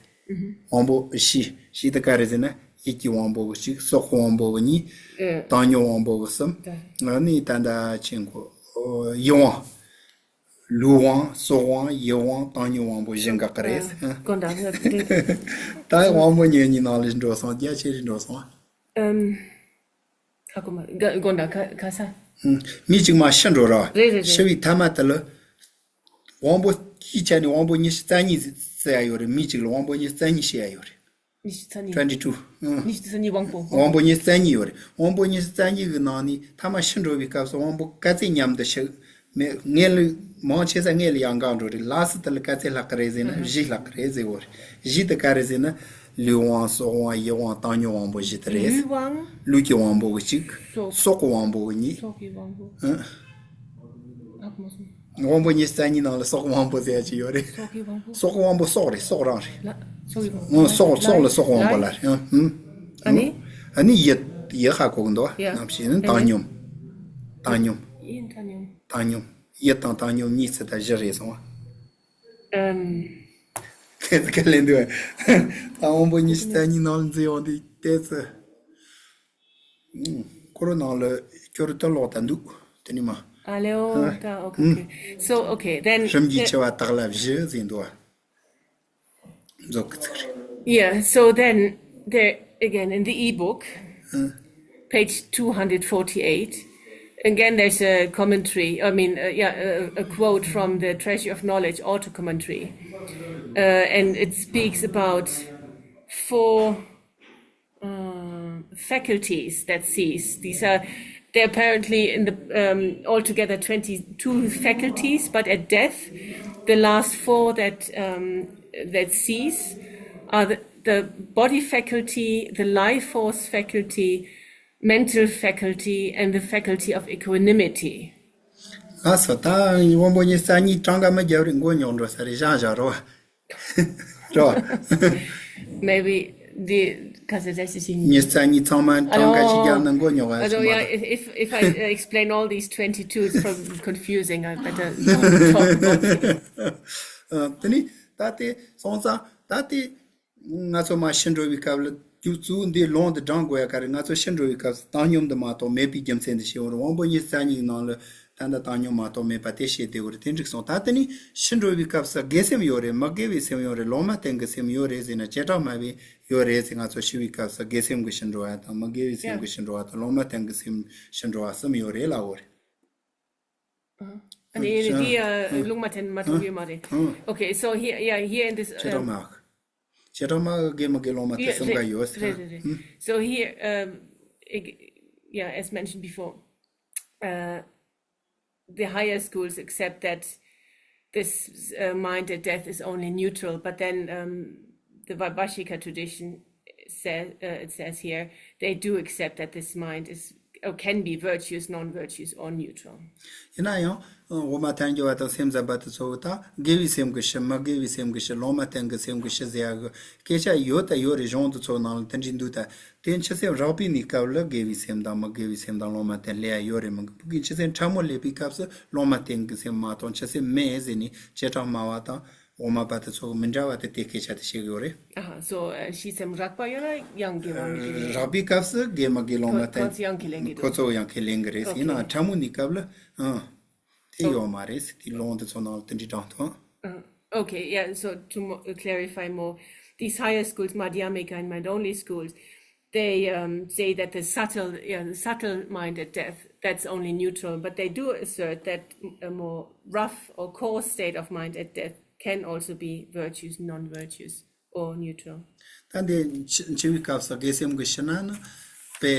དབང་པོ་བཞི། བཞི་དེ་ག་རེ་ཟེར་ན། ཡིད་ཀྱི་དབང་པོ་གི་གཅིག་སྲོག་གི་དབང་པོ་གི་གཉིས། ཨེ། བཏང་སྙོམས་དབང་པོ་གི་གསུམ། ད་ནི་ད་ལྟ་ཆེན་གོ་ཡིད་དབང་། ལུས་དབང་། སྲོག་དབང་། ཡིད་དབང་། བཏང་སྙོམས་དབང་པོ་བཞི་འགག་གི་རེད། ཨ། དཀོན་དང་ངག་འདི། ད་དབང་པོ་ཉེར་གཉིས་ནང་ལ་འགྲོ་སོང་། རྒྱ་ཆེ་རུ་འགྲོ་སོང་། ཨམ། ཧ་གོ་མ། དག་དགོངས་དག་ཁ་ཁ་ས། ཨུམ། མི་གཅིག་མ་ཤི་འགྲོ་ར། རེད་རེད་རེད། ཤི་བའི་ཐ་མ་དེ་ལ། དབང་པོ་དཀྱིལ་ཆ་ནས་དབང་པོ་ཉི་ཤུ་རྩ་གཉིས་ཟེར་ཡ་ཡོད་རེད། མི་གཅིག་ལ་དབང་པོ་ཉི་ཤུ་རྩ་གཉིས་ཤི་ཡ་ཡོད་རེད། ཉི་ཤུ་རྩ་གཉིས། twenty two། ཨུམ། ཉི་ཤུ་རྩ་གཉིས་དབང་པོ། དབང་པོ་ཉི་ཤུ་རྩ་གཉིས་ཡོད་རེད། དབང་པོ་ཉི་ཤུ་རྩ་གཉིས་ཀྱི་ནང་ནས་ཐ་མ་ཤི་འགྲོ་བའི་སྐབས་སུ་དབང་པོ་ག་ཚད་མཉམ་དུ་ཤི། མེད། སྔོན་ལ་མང་ཆེ་ས་སྔོན་ལ་ཡང་འགག་འགྲོ་རེད། ལགས་སུ་དེ་ལ་ག་ཚད་ལྷག་གི་རེད་ཟེར་ན། ཨུ་ཧུ། བཞི་ལྷག་གི་རེད་ཟེར་བ་རེད། བཞི་དེ་ག་རེད་ཟེར་ན། ལུས་དབང་། སྲོག་དབང་། ཡིད་དབང་། བཏང་སྙོམས་དབང་པོ་བཞི་དེ་རེད། ལུས་དབང་། ལུས་ཀྱི་དབང་པོ་གི་གཅིག་སྲོག་སྲོག་གི་དབང་པོ་གི་གཉིས། སྲོག་གི་དབང་པོ། ཨུ། ཨ་ཁོ་མ་སོང་། དབང་པོ་ཉི་ཤུ་རྩ་གཉིས་ནང་ལ་སྲོག་གི་དབང་པོ་ཟེར་ཡ་ཅིག་ཡོད་རེད། སྲོག་གི་དབང་པོ། སྲོག་གི་དབང་པོ་སྲོག་རེད། སྲོག་རང་རེད། ལ་སྲོག་གི་དབང་པོ། ཨུ། སྲོག་སྲོག་ལ་སྲོག་དབང་པོ་ལ་རེད། ཨུ། ཨ་ནི། ཨ་ནི་ཡིད། ཡིད་ཧ་གོ་གི་འདུག་ཡ། ནམ་ཞིག་ནི་བཏང་སྙོམས། བཏང་སྙོམས། ཡིད་བཏང་སྙོམས། བཏང་སྙོམས། ཡིད་དང་བཏང་སྙོམས་གཉིས་ཚེ་ད་བཞི་རེད་སོང་བ། ཨམ། ཏོག་ཙམ་ག་ལེན་འདུག་ད་དབང་པོ་ཉི་ཤུ་རྩ་གཉིས་ནང་ལ་འཛུལ་ཡོང་དུས་ཏོག་ཙམ། ཨུམ། ཁོ་རང་ནང་ལ་སྐྱོ་རུ་ཏོག་ཙམ་ལོག་ད་འདུག་དེ་ནི་མ། ཨ་ལེའོ། ཨ། ད་okay, okay. So, okay, then རིམ་གྱིས་འཆི་བ་དག་ལ་བཞི་ཟེར་འདུག་བ། མཛོད་ཀྱི་ཚིག་རེད། Yeah, so then there again in the ebook, page two hundred forty-eight, again there's a commentary, I mean, uh, yeah, a, a quote from the Treasury of Knowledge auto commentary, uh, and it speaks about four uh, faculties that cease. These are, they're apparently in the um, altogether twenty-two faculties, but at death, the last four that um, that cease are the, the body faculty, the life force faculty, mental faculty, and the faculty of equanimity. ལགས་སོ། ད་དབང་པོ་ཉི་ཤུ་རྩ་གཉིས་གྲངས་ཀ་མི་རྒྱབ་རེད། མགོ་རྙོག་འགྲོ་ས་རེད། བཞག་བཞག་རོགས། རོགས། Maybe འདི་ག་ཚོད་རེད་ཟེར་ཞིང་། ཉི་ཤུ་རྩ་གཉིས་ཚང་མ་གྲངས་ཀ་ཞིག་རྒྱག་ན་མགོ་ཉོག་ག I don't, yeah, if, if I uh, explain all these twenty-two, it's probably confusing. I better not talk about it. ཨ། དེ་ནི་ད་དེ་སོང་ཙང་ད་དེ་ང་ཚོ་མར་ཕྱིར་འགྲོ་བའི་སྐབས་ལ་རྒྱུག་ཚུལ་འདི་ལུང་དུ་དྲངས་དགོས་ཡ་ག་རེ། ང་ཚོ་ཕྱིར་འགྲོ་བའི་སྐབས་སུ་བཏང་སྙོམས་དུ་མ་གཏོགས་མེད་པའི་རྒྱུ་མཚན་དུ་བཤད་འོང་རུང་དབང་པོ་ཉི་ཤུ་རྩ་གཉིས་ནང་ལ་ད་ལྟ་བཏང་སྙོམས་མ་གཏོགས་མེད་པ་དེ་བཤད་བསྡད་དགོས་རེད། དེ་འགྲིག་སོང་། ད་དེ་ནི་ཕྱིར་འགྲོ་བའི་སྐབས་སུ་དགེ་སེམས་ཡོད་རེད། མི་དགེ་བའི་སེམས་ཡོད་རེད། ལོག་མ་བསྟན་གྱི་སེམས་ཡོད་རེད་ཟེར་ན། བྱེ་བྲག་སྨྲ་བས་ཡོད་རེད་ཟེར། ང་ཚོ་ཤི་བའི་སྐབས་སུ་དགེ་སེམས་ཀྱི་ཕྱིར་འགྲོ་བ་དང་། མི་དགེ་བའི་སེམས་ཀྱི་ཕྱིར་འགྲོ་བ་དང་། ལོག་མ་བསྟན་གྱི་སེམས་ཕྱིར་འགྲོ་བ་གསུམ་ཡོད་རེད་ལབ་ཡོད་རེད། ཨ་ནི་ཨ་ནི་དེ་ཨ་ལུང་མ་བསྟན་མ་གཏོགས་ཡོད་མ་རེད། ཨ། Okay, so here, yeah, here in this, བྱེ་བྲག་um, སྨྲ། བྱེ་བྲག་སྨྲ་དགེ་མི་དགེ་ལོག་མ་བསྟན་yeah, གསུམ་ཀ་ཡོད་རེད། རེད་རེད་རེད། ཨ། So here, um, ag- yeah, as mentioned before, uh, the higher schools accept that this uh, mind at death is only neutral, but then um, the Vaibhashika tradition says, uh, it says here, they do accept that this mind is or can be virtuous, non-virtuous, or neutral. ཡིན་ན་ཡང་དབུ་མ་ཐལ་འགྱུར་བ་དང་སེམས་ཙམ་པ་དེ་ཚོ་ད་དགེ་བའི་སེམས་ཀྱི་ཕྱིར། མི་དགེ་བའི་སེམས་ཀྱི་ཕྱིར། ལོག་མ་བསྟན་གྱི་སེམས་ཀྱི་ཕྱིར་ཟེར་ཡ་གི་སྐད་ཆ་ཡོད་ད་ཡོད་རེད། གཞུང་དེ་ཚོ་ནང་ལ་དེ་འདྲའི་འདུག་ད་དེ་འཆི་སེམས་རགས་པའི་གནས་སྐབས་ལ་དགེ་བའི་སེམས་དང་མི་དགེ་བའི་སེམས་དང་ལོག་མ་བསྟན་ལབ་ཡ་ཡོད་རེད་མི་འདུག་བུ་གའི་འཆི་སེམས་ཕྲ་མོ་སླེབས་པའི་སྐབས་སུ་ལོག་མ་བསྟན་གྱི་སེམས་མ་གཏོགས་འཆི་སེམས་མེད་ཟེར་ནས་བྱེ་བྲག་སྨྲ་བ་དང་དབུ་མ་པ་དེ་ཚོ་མི་འདྲ་བ་དེ་དེ་སྐད་ཆ་དེ་བཤད་ཀྱི་ཡོད་རེད། ཨ་ཧ། So, uh, འཆི་སེམས་རགས་པ་ཡོད་ན་ཡང་དགེ་བ་མི་དགེ་རེད། རགས་པའི་སྐབས་སུ་དགེ་མི་དགེ་ལོག་མ་ཁོ་བསྟན་ཁོ་ཚོ་ཡང་ཁས་ལེན་གྱི་རེད། ཁོ་ཚོ་ཡང་ཁས་ལེན་གྱི་རེད། ཡིན་ནའང་ཕྲ་མོ་གནས་སྐབས་ལ་ཨང་དེ་ཡོད་མ་རེད། དེ་ལུང་དེ་ཚོ་ནང་ལ་དེ་འདྲའི་གྲངས་ཐོན། Uh, okay, yeah, so to mo- uh, clarify more, these higher schools, Madhyamika and mind only schools, they um, say that the subtle, yeah, the subtle mind at death, that's only neutral, but they do assert that a more rough or coarse state of mind at death can also be virtuous, non virtuous, or neutral. ད་འདི་འཆི་འཆི་བའི་སྐབས་སུ་དགེ་སེམས་ཀྱི་ཕྱིར་ན་ནི་དཔེ་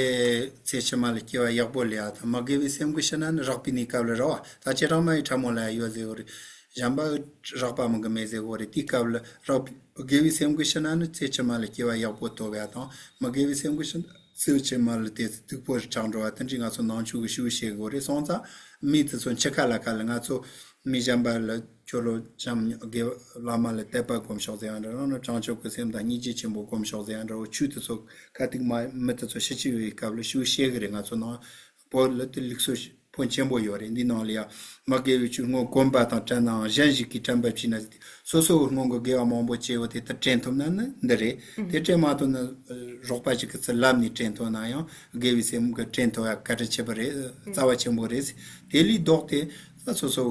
ཚེ་ཕྱི་མ་ལ་སྐྱེ་བ་ཡག་པོ་ལེན་ཡ་དང་། མི་དགེ་བའི་སེམས་ཀྱི་ཕྱིར་ན་ནི་རགས་པའི་གནས་སྐབས་ལ་རེད་བ། ད་བྱེ་བྲག་སྨྲ་བའི་ཕྲ་མོ་ལ་ཡང་ཡོད་ཟེར་གྱི་རེད། གཞན་པ་རགས་པ་མི་དགེ་མེད་ཟེར་གྱི་རེད། དེའི་སྐབས་ལ་རགས་དགེ་བའི་སེམས་ཀྱི་ཕྱིར་ན་ནི་ཚེ་ཕྱི་མ་ལ་སྐྱེ་བ་ཡག་པོ་ཐོབ་ཡ་དང་། མི་དགེ་བའི་སེམས་ཀྱི་ཕྱིར་ན་ཚེ་ཕྱི་མ་ལ་དེ་སྡུག་པོ་ཆགས་འགྲོ་བ། དེ་འདྲའི་ང་ཚོ་ནང་ཆོས་ཀྱི་ཞུ་བཤད་གྱི་རེད། སོང་ཙང་མི་དེ་ཚོ་འཆི་ཁ་ལ་ཁ་ལ་ང་ཚོ་མི་གཞན་པ་ལ་ཁྱོད་ལོ་ཅམ་དགེ་བ་བླ་མ་ལ་དད་པ་སྒོམ་ཤོག་ཟེར་ཡང་འདྲ་རང་ནི་བྱང་ཆུབ་ཀྱི་སེམས་དང་སྙིང་རྗེ་ཆེན་པོ་སྒོམ་ཤོག་ཟེར་ཡང་འདྲ་བོ་ཆོས་དེ་ཚོ་ཁ་ཐུག་མ་མི་དེ་ཚོ་ཤི་ཆི་བའི་སྐབས་ལ་ཞུ་བཤད་གི་རེད། ང་ཚོ་ནང་བོད་ལ་དེ་ལུགས་སྲོལ་ཕོན་ཆེན་པོ་ཡོད་རེད། འདི་ནང་ལ་ཡང་མ་དགེ་བའི་ཆོས་སྔོན་གོམས་པ་དང་དྲན་ནའང་གཞན་ཞིག་གིས་དྲན་པ་བྱས་ན་སོ་སོ་གི་སྔོན་གི་དགེ་བ་མང་པོ་བྱས་ཡོད་དེ་ད་དྲན་ཐུབ་ན་ནི་འདི་རེད། དེ་དྲན་མ་ཐུབ་ན་རོགས་པ་ཞིག་གིས་ཚུར་ལབ་ནས་དྲན་ཐུབ་ན་ཡང་དགེ་བའི་སེམས་ཀྱི་དྲན་ཐུབ་ཡ་གལ་ཆེ་པོ་རེད། རྩ་བ་ཆེན་པོ་རེད། དེ་ལས་ལྡོག་སྟེ་ད་སོ་སོ་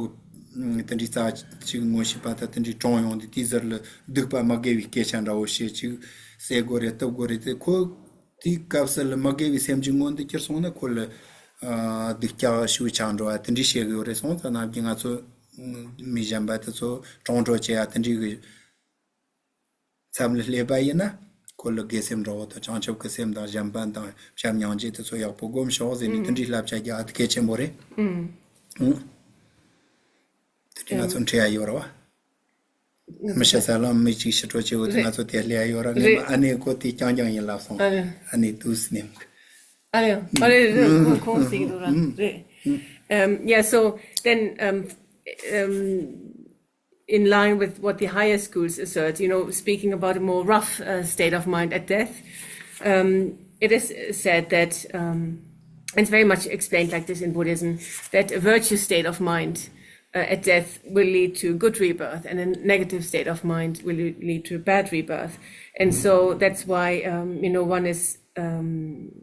དེ་འདྲའི་རྩ་ཅིག་ངོ་ཤེས་པ་དང་དེ་འདྲའི་གྲོངས་ཡོང་དུས་དེའི་ཟུར་ལ་སྡིག་པ་མ་དགེ་བའི་སྐད་ཆ་འདྲ་བོ་བཤད་ཅིག་ཟེར་དགོས་རེད། བཏུབ་དགོས་རེད། དེ་ཁོ་དེའི་སྐབས་སུ་ལ་མ་དགེ་བའི་སེམས་ཀྱི་མངོན་དུ་གྱུར་སོང་ན་ཁོ་ལ་སྡིག་ཀྱག་ཤུགས་ཆགས་འགྲོ་བ་དེ་འདྲའི་བཤད་གི་ཡོད་རེད། སོང་ཙང་ནམ་རྒྱུན་ང་ཚོ་མི་གཞན་པ་དེ་ཚོ་གྲོངས་འགྲོ་བྱེད་ཡ་དེ་འདྲའི་གི་མཚམས་ལ་སླེབས་པ་ཡིན་ན་ཁོ་ལ་དགེ་སེམས་འདྲ་བོ་དང་བྱང་ཆུབ་ཀྱི་སེམས་དང་གཞན་ཕན་དང་བྱམས་སྙིང་རྗེ་དེ་ཚོ་ཡག་པོ་སྒོམ་ཤོག་ཟེར་ནས་དེ་འདྲའི་བསླབ་བྱ་རྒྱག་ཨ་དེ་གལ་ཆེན་པོ་རེད། ཨུ། དེ་འདྲའི་ང་ཚོ་འཁྲིད་ཡ་ཡོད་རེད་བ། མི་ཤི་ས་ལ་མི་གཅིག་ཤི་འགྲོ་བྱེད་འོ་དེ་ང་ཚོ་དེ་སླེབས་ཡ་ཡོད་ར། ངས་མ་ཨ་ནེ་ཁོ་དེ་རྐྱང་རྐྱང་ཡིན་ལབ་སོང་། ཨ་ནེ་དུས་ནེམ། ཨ་རེ་ཨ་རེ་རེ་ཁོང་ཁོང་ཟིག་འདུག་ར་རེད། Um, yeah, so then, um, um, in line with what the higher schools assert, you know, speaking about a more rough uh, state of mind at death, um, it is said that um, it's very much explained like this in Buddhism, that a virtuous state of mind uh, at death will lead to good rebirth, and a negative state of mind will lead to bad rebirth. And so that's why, um, you know, one is um,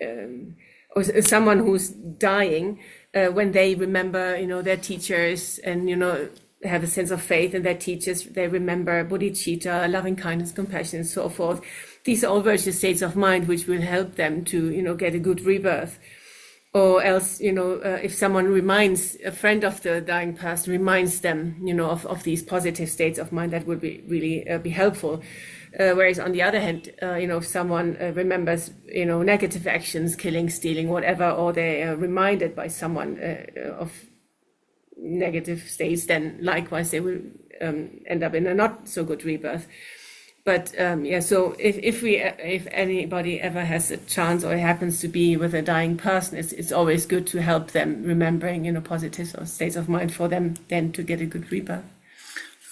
um, or s- someone who's dying, uh, when they remember, you know, their teachers and, you know, have a sense of faith in their teachers, they remember bodhicitta, loving kindness, compassion, and so forth. These are all virtuous states of mind which will help them to, you know, get a good rebirth. Or else, you know, uh, if someone reminds a friend of the dying person, reminds them, you know, of, of these positive states of mind, that would be really uh, be helpful. Uh, whereas on the other hand, uh, you know, if someone uh, remembers, you know, negative actions, killing, stealing, whatever, or they are reminded by someone uh, uh, of negative states, then likewise they will um, end up in a not so good rebirth. But um, yeah, so if, if we if anybody ever has a chance or happens to be with a dying person, it's, it's always good to help them remembering, you know, positive states of mind for them then to get a good rebirth.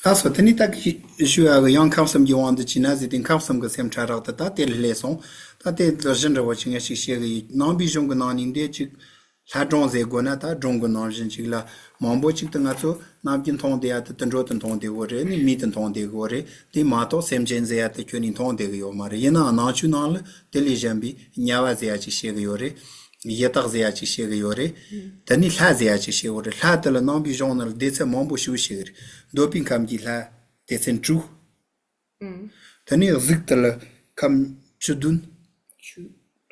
ལགས་སོ། དེ་ནི་ད་གི་ཞུ་ཡ་གི་ཡང་ཁམས་གསུམ་གྱི་དབང་དུ་བྱས་ན་ཟེར་ཏེ་ཁམས་གསུམ་གྱི་སེམས་ཕྲ་རགས་དེ་ད་དེ་ལ་སླེབས་སོང་། ད་དེ་ལ་གཞི་འདྲ་བོ་ཅིག་ངས་ཅིག་བཤད་གི་ཡིན། ནང་པའི་གཞུང་གི་ནང་ནས་འདི་ཅིག་ལྷ་སྒྲུང་ཟེར་དགོས་ན་ད་སྒྲུང་གི་ནང་བཞིན་ཅིག་ལ་མང་པོ་ཅིག་ཏུ་ང་ཚོ་ནམ་རྒྱུན་མཐོང་བསྡད་ཡ་དེ་དུད་འགྲོ་དེ་མཐོང་བསྡད་གོ་རེད། ནི་མི་དེ་མཐོང་བསྡད་གོ་རེད། དེ་མ་གཏོགས་སེམས་ཅན་ཟེར་ཡ་དེ་ཁྱོན་ནས་མཐོང་བསྡད་གི་ཡོད་མ་རེད། ཡིན་ནའང་ནང་ཆོས་ནང་ལ་དེ་ལས་གཞན་པའི་དམྱལ་བ་ཟེར་ཡ་ཅིག་བཤད་གི་ཡོད་རེད། ཡི་དྭགས་ཟེར་ཡ་ཅིག་བཤད་གི་ཡོད་རེད། དེ་ནས་ལྷ་ཟེར་ཡ་ཅིག་བཤད་གི་ཡོད་རེད། ལྷ་དེ་ལ་ནང་པའི་གཞུང་ནང་ལ་སྡེ་ཚན་མང་པོ་ཞིག་བཤད་གི་རེད། འདོད་པའི་ཁམས་ཀྱི་ལྷ་སྡེ་ཚན་དྲུག་དེ་ནས་གཟུགས་དེ་ལ་ཁམས་བཅུ་བདུན།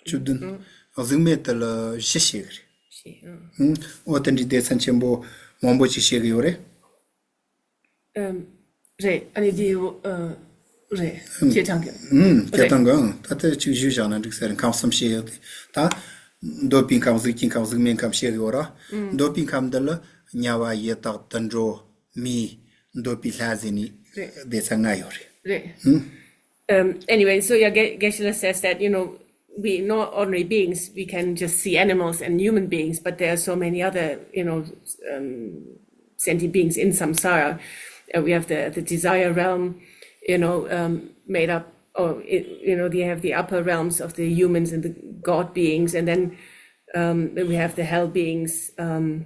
བཅུ་བདུན། གཟུགས་མེད་དེ་ལ་བཞི་བཤད་གི་རེད། ཨང་། འོ་དེ་འདྲའི་སྡེ་ཚན་ཆེན་པོ་མང་པོ་ཅིག་བཤད་གི་ཡོད་རེད། ཨམ། རེད། ཨ་ནི་དེ་རེད། ཨམ། བྱེད་སྟངས་ཀྱི། ཨམ། བྱེད་སྟངས་ཀྱི། ཨང་། ད་ལྟ་ཅིག་ཞུས་བཞག་ན་འགྲིག་ས་རེད། ཁམས་གསུམ་བཤད་ཡོད་དེ། ད་འདོད་པའི་ཁམས། གཟུགས་ཀྱི་ཁམས། གཟུགས་མེད་ཁམས་བཤད་གི་ཡོད་ར། འདོད་པའི་ཁམས་འདི་ལ་དམྱལ་བ། ཡི་དྭགས། དུད་འགྲོ། མི། འདོད་པའི་ལྷ་ཟེར་ནས་རེད། སྡེ་ཚན་ལྔ་ཡོད་རེད། རེད། ཨང་། Um, anyway, so yeah, Ge- Geshe-la says that, you know, we not ordinary beings, we can just see animals and human beings, but there are so many other, you know, um, sentient beings in samsara. Uh, we have the, the desire realm, you know, um, made up, or, i- you know, they have the upper realms of the humans and the god beings, and then um, then we have the hell beings, um,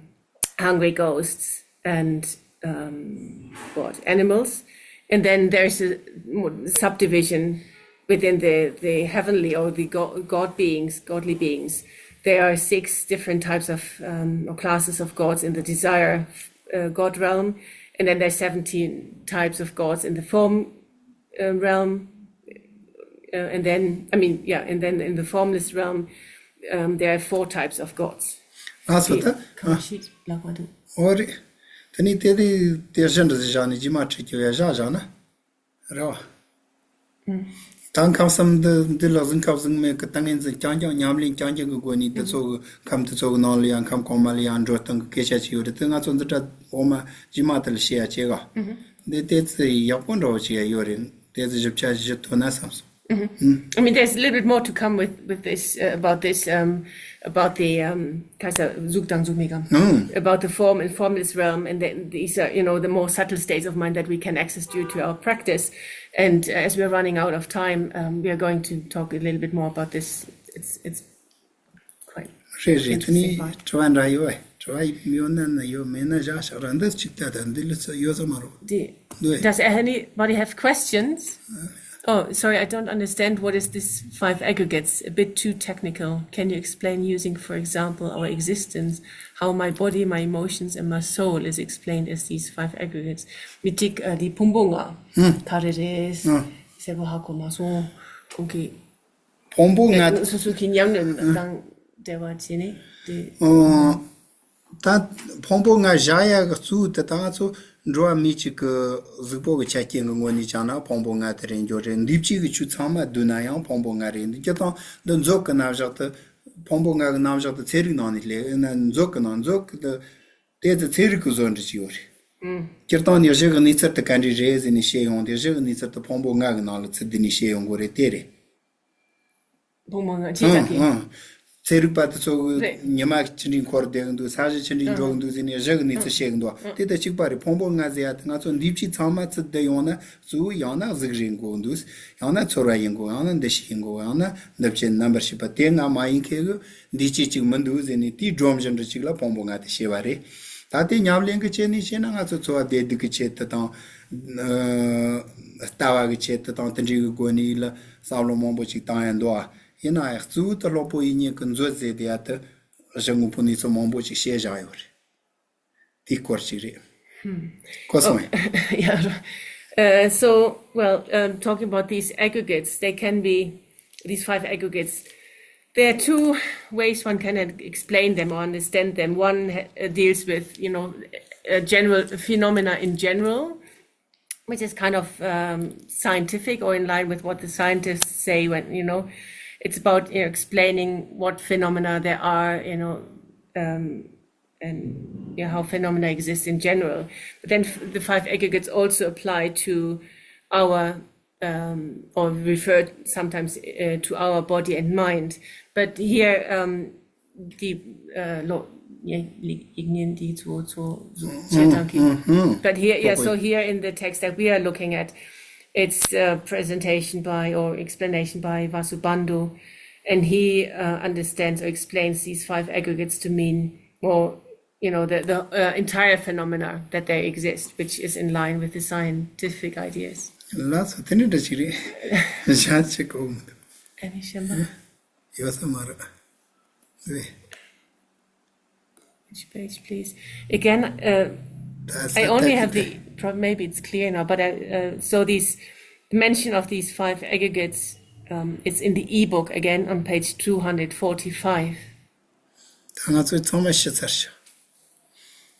hungry ghosts, and um, what animals, and then there's a mo- subdivision within the the heavenly or the go- god beings, godly beings. There are six different types of um, or classes of gods in the desire uh, god realm, and then there's seventeen types of gods in the form uh, realm, uh, and then, I mean, yeah, and then in the formless realm, um, there are four types of gods. ལགས་སོ། ད་ཁམས་ཤིག་ལབ་པ་འདུག་འོ་རེད། དེ་ནི་དེ་དེ་དེ་བཞིན་དུ་བཞག་ནས་རྗེས་མ་ཁྲིད་རྒྱུ་ཡ་བཞག་བཞག་ན་རེད་བ། ད་ཁམས་གསུམ་འདི་འདི་ལ་གཟུགས་ཁམས་གཟུགས་མེད་ཀྱི་ཏིང་ངེ་འཛིན་རྐྱང་རྐྱང་ཉམས་ལེན་རྐྱང་རྐྱང་གི་སྒོ་ནས་འདི་ཚོ་གི་ཁམས་འདི་ཚོ་གི་ནང་ལ་ཡང་ཁམས་གོང་མ་ལ་ཡང་འགྲོ་སྟངས་ཀྱི་སྐད་ཆ་ཅིག་ཡོད་རེད། དེ་ང་ཚོ་འདི་འདྲ་འོ་མ་རྗེས་མ་དེ་ལ་བཤད་ཡ་བྱེད་ག་འདི་ཏོག་ཙམ་ཡག་པོ་འདྲ་བོ་ཅིག་ཡ་ཡོད་རེད། ཏོག་ཙམ་ཞིབ་ཆ་ཞིབ་ཐོན་ན་བསམ་སོང་། I mean, there's a little bit more to come with with this uh, about this um, about the um, Kaiser Zugdang Zugmigam, about the form and formless realm, and the, these are, you know, the more subtle states of mind that we can access due to our practice. And uh, as we are running out of time, um, we are going to talk a little bit more about this. It's it's quite རེད་རེད། དེ་ནི་དྲི་བ་འདྲ་ཡོད་པས། དྲི་བ་ཡོད་ན་ན་ཡོད། མེད་ན་བཞག་བཞག་ར། འདི་གཅིག་ལྟ་ད་འདི་ལ་ཚོ་ཡོད་ས་མ་རེད། འདི་འདི་Does anybody have questions? Oh, sorry, I don't understand what is this five aggregates. A bit too technical. Can you explain using, for example, our existence, how my body, my emotions, and my soul is explained as these five aggregates? མི་གཅིག་ཨ་འདི་ཕུང་པོ་ལྔ་ད་རེ་རེ་སེ་བོ་ཧ་གོ་མ་སོང་། ཁོང་གི་ཕུང་པོ་ལྔ་སོ་སོ་གི་ཉམས་ལེན་དང་འབྲེལ་བ་བྱས་ནས་དེ། ཨོ། ད་ཕུང་པོ་ལྔ་བཞག་ཡ་གི་གཙོ་བོ་དེ་ད་ང་ཚོ་འགྲོ་བ་མི་གཅིག་གི་གཟུགས་པོ་གི་ཆ་རྐྱེན་གི་ངོས་ནས་བྱས་ན་ཕུང་པོ་ལྔ་དེ་རེད་འགྱོ་རེད། འདི་ཕྱི་གི་ཆོས་ཚང་མ་བསྡུས་ན་ཡང་ཕུང་པོ་ལྔ་རེད། འདི་སྤྱིར་བཏང་འདི་མཛོད་གི་རྣམ་གཞག་དེ་ཕུང་པོ་ལྔ་གི་རྣམ་གཞག་དེ་ཚན་རིག་ནང་ནས་སླེབས། ཨེ་ན་མཛོད་གི་ནང་མཛོད་གི་དེ་དེ་ཚོ་ཚན་རིག་གི་བཟོ་འདྲ་ཅིག་ཡོད་རེད། སྤྱིར་བཏང་ནས་གཞི་གི་གནས་ཚུལ་དེ་ག་འདྲ་རེད་ཟེར་ནས་བཤད་ཡོང་དེ་གཞི་གི་གནས་ཚུལ་དེ་ཕུང་པོ་ལྔ་གི་ནང་ལ་ཚུད་དེ་ནས་བཤད་ཡོང་དགོས་རེད། དེ་རེད། ཕུང་པོ་ལྔ་ཅེས་ཨང་བྱ་གི་ཨང་། ཚན་རིག་པ་དེ་ཚོ་གི་རེད། ཉི་མ་ཅི་འདྲའི་འཁོར་བསྡད་གི་འདུག་ས་གཞི་ཅི་འདྲའི་འགྲོ་གི་འདུག་ཟེར་ནས་གཞི་གི་གནས་ཚུལ་བཤད་གི་འདུག་དེ་ལྟར་གཅིག་པ་རེད། ཕུང་པོ་ལྔ་ཟེར་ཡ་དེ་ང་ཚོ་འདི་ཕྱི་ཚང་མ་ཚུད་བསྡད་ཡོང་ན་གཙོ་བོ་ཡང་ན་གཟུགས་རེད་འགོ་འདུག་ཡང་ན་ཚོར་བ་ཡིན་དགོས། ཡང་ན་འདུ་ཤེས་ཡིན་དགོས། ཡང་ན་འདུ་བྱེད་རྣམ་པར་ཤེས་པ་དེ་ལྔ་མ་ཡིན་མཁན་གི་འདུས་བྱས་ཅིག་མི་འདུག་ཟེར་ནས་དེའི་སྒྲོམ་བཞིན་དུ་ཅིག་ལ་ཕུང་པོ་ལྔ་དེ་བཤད་པ་རེད། ད་དེ་ཉམས་ལེན་གི་ཆེད་ནས་བཤད་ན་ང་ཚོ་འཚོ་བ་བདེ་སྡུག་གི་ཆེད་དུ་དང་། ལྟ་བ་གི་ཆེད་དུ་དང་དེ་འདྲའི་གི་སྒོ་ནས་ལ་བསམ་བློ་མང་པོ་ཅིག་བཏང་ཡ་འདུག་ཨ། ཡིན་ན་ཡང་གཙོ་བོ་དེ་གློ་བུར་དབྱིབས་བརྙན་གྱི་མཛོད་ཟེར་དེ་ཡ་དེ་གཞི་དངོས་པོ་གནས་ཚུལ་མང་པོ་ཅིག་བཤད་བཞག་ཡོད་རེད། དེའི་སྐོར་ཅིག་རེད། གོ་སོང་ངས། Yeah. Uh, so, well, um, talking about these aggregates, they can be these five aggregates. There are two ways one can explain them or understand them. One uh, deals with, you know, uh, general phenomena in general, which is kind of um, scientific or in line with what the scientists say when, you know, it's about, you know, explaining what phenomena there are, you know, um, and, you know, how phenomena exist in general. But then f- the five aggregates also apply to our um, or refer sometimes uh, to our body and mind. But here, um, the uh, lo- ཡིག་ཡིག་རྙིང་འདི་ཚོ་ཚོ་བྱེད་སྟངས་ཀྱི། But here, yeah, so here in the text that we are looking at, it's a presentation by or explanation by Vasubandhu, and he uh, understands or explains these five aggregates to mean, or you know, the, the uh, entire phenomena that they exist, which is in line with the scientific ideas. ལགས་སོ། དེ་ནི་འདྲ་ཞིག་རེད། ཞག་ཅིག་གོ་མི་འདུག་ཨ་ནི་ཤེས་མ། ཡོད་ས་མ་རེད། Which page, please? Again, uh, I only have the, pro- maybe it's clear now, but I, uh, so these, the mention of these five aggregates, um, it's in the ebook again on page two hundred forty-five. ད་ང་ཚོས་ཚང་མ་ཤི་ཚར་ཤག་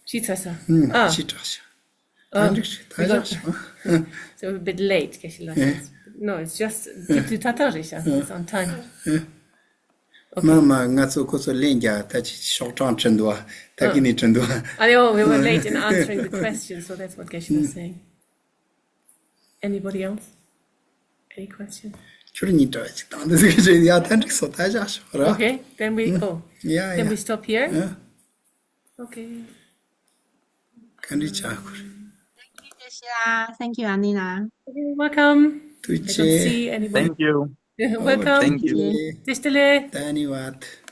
ཤི་ཚར་ཤག་ཨ། ཤི་དྲག་ཤག་ད་འགྲིག་ཤག་ད་བཞག་ཤག So a bit late, Geshe-la says. No, it's just, ད་ད་རེད་ཤག it's on time. མ་མ་ང་ཚོ་ཁོ་ཚོ་ལན་རྒྱག་ད་ཅི་ཤོག་གྲངས་བྲི་འདུག་ད་གི་ནི་བྲི་འདུག I know we were late in answering the question, so that's what Geshe-la is saying. Anybody else? Any question? ཁྱོད་གཉིས་གྲྭ་ཅིག་དང་འདི་ཟིག་ཡ་ད་འགྲིག་སོ་ད་བཞག་ཤག་ར Okay, then we, oh, yeah, then yeah. We stop here. Yeah. Okay. ག་འདྲ་བྱ་དགོས་རེད། Thank you, Geshe-la. Thank you, Anina. You're welcome. ཐུགས་རྗེ་ཆེ། Thank you. Welcome. Thank you. ཐུགས་རྗེ་ཆེ། ད་ནི་བ།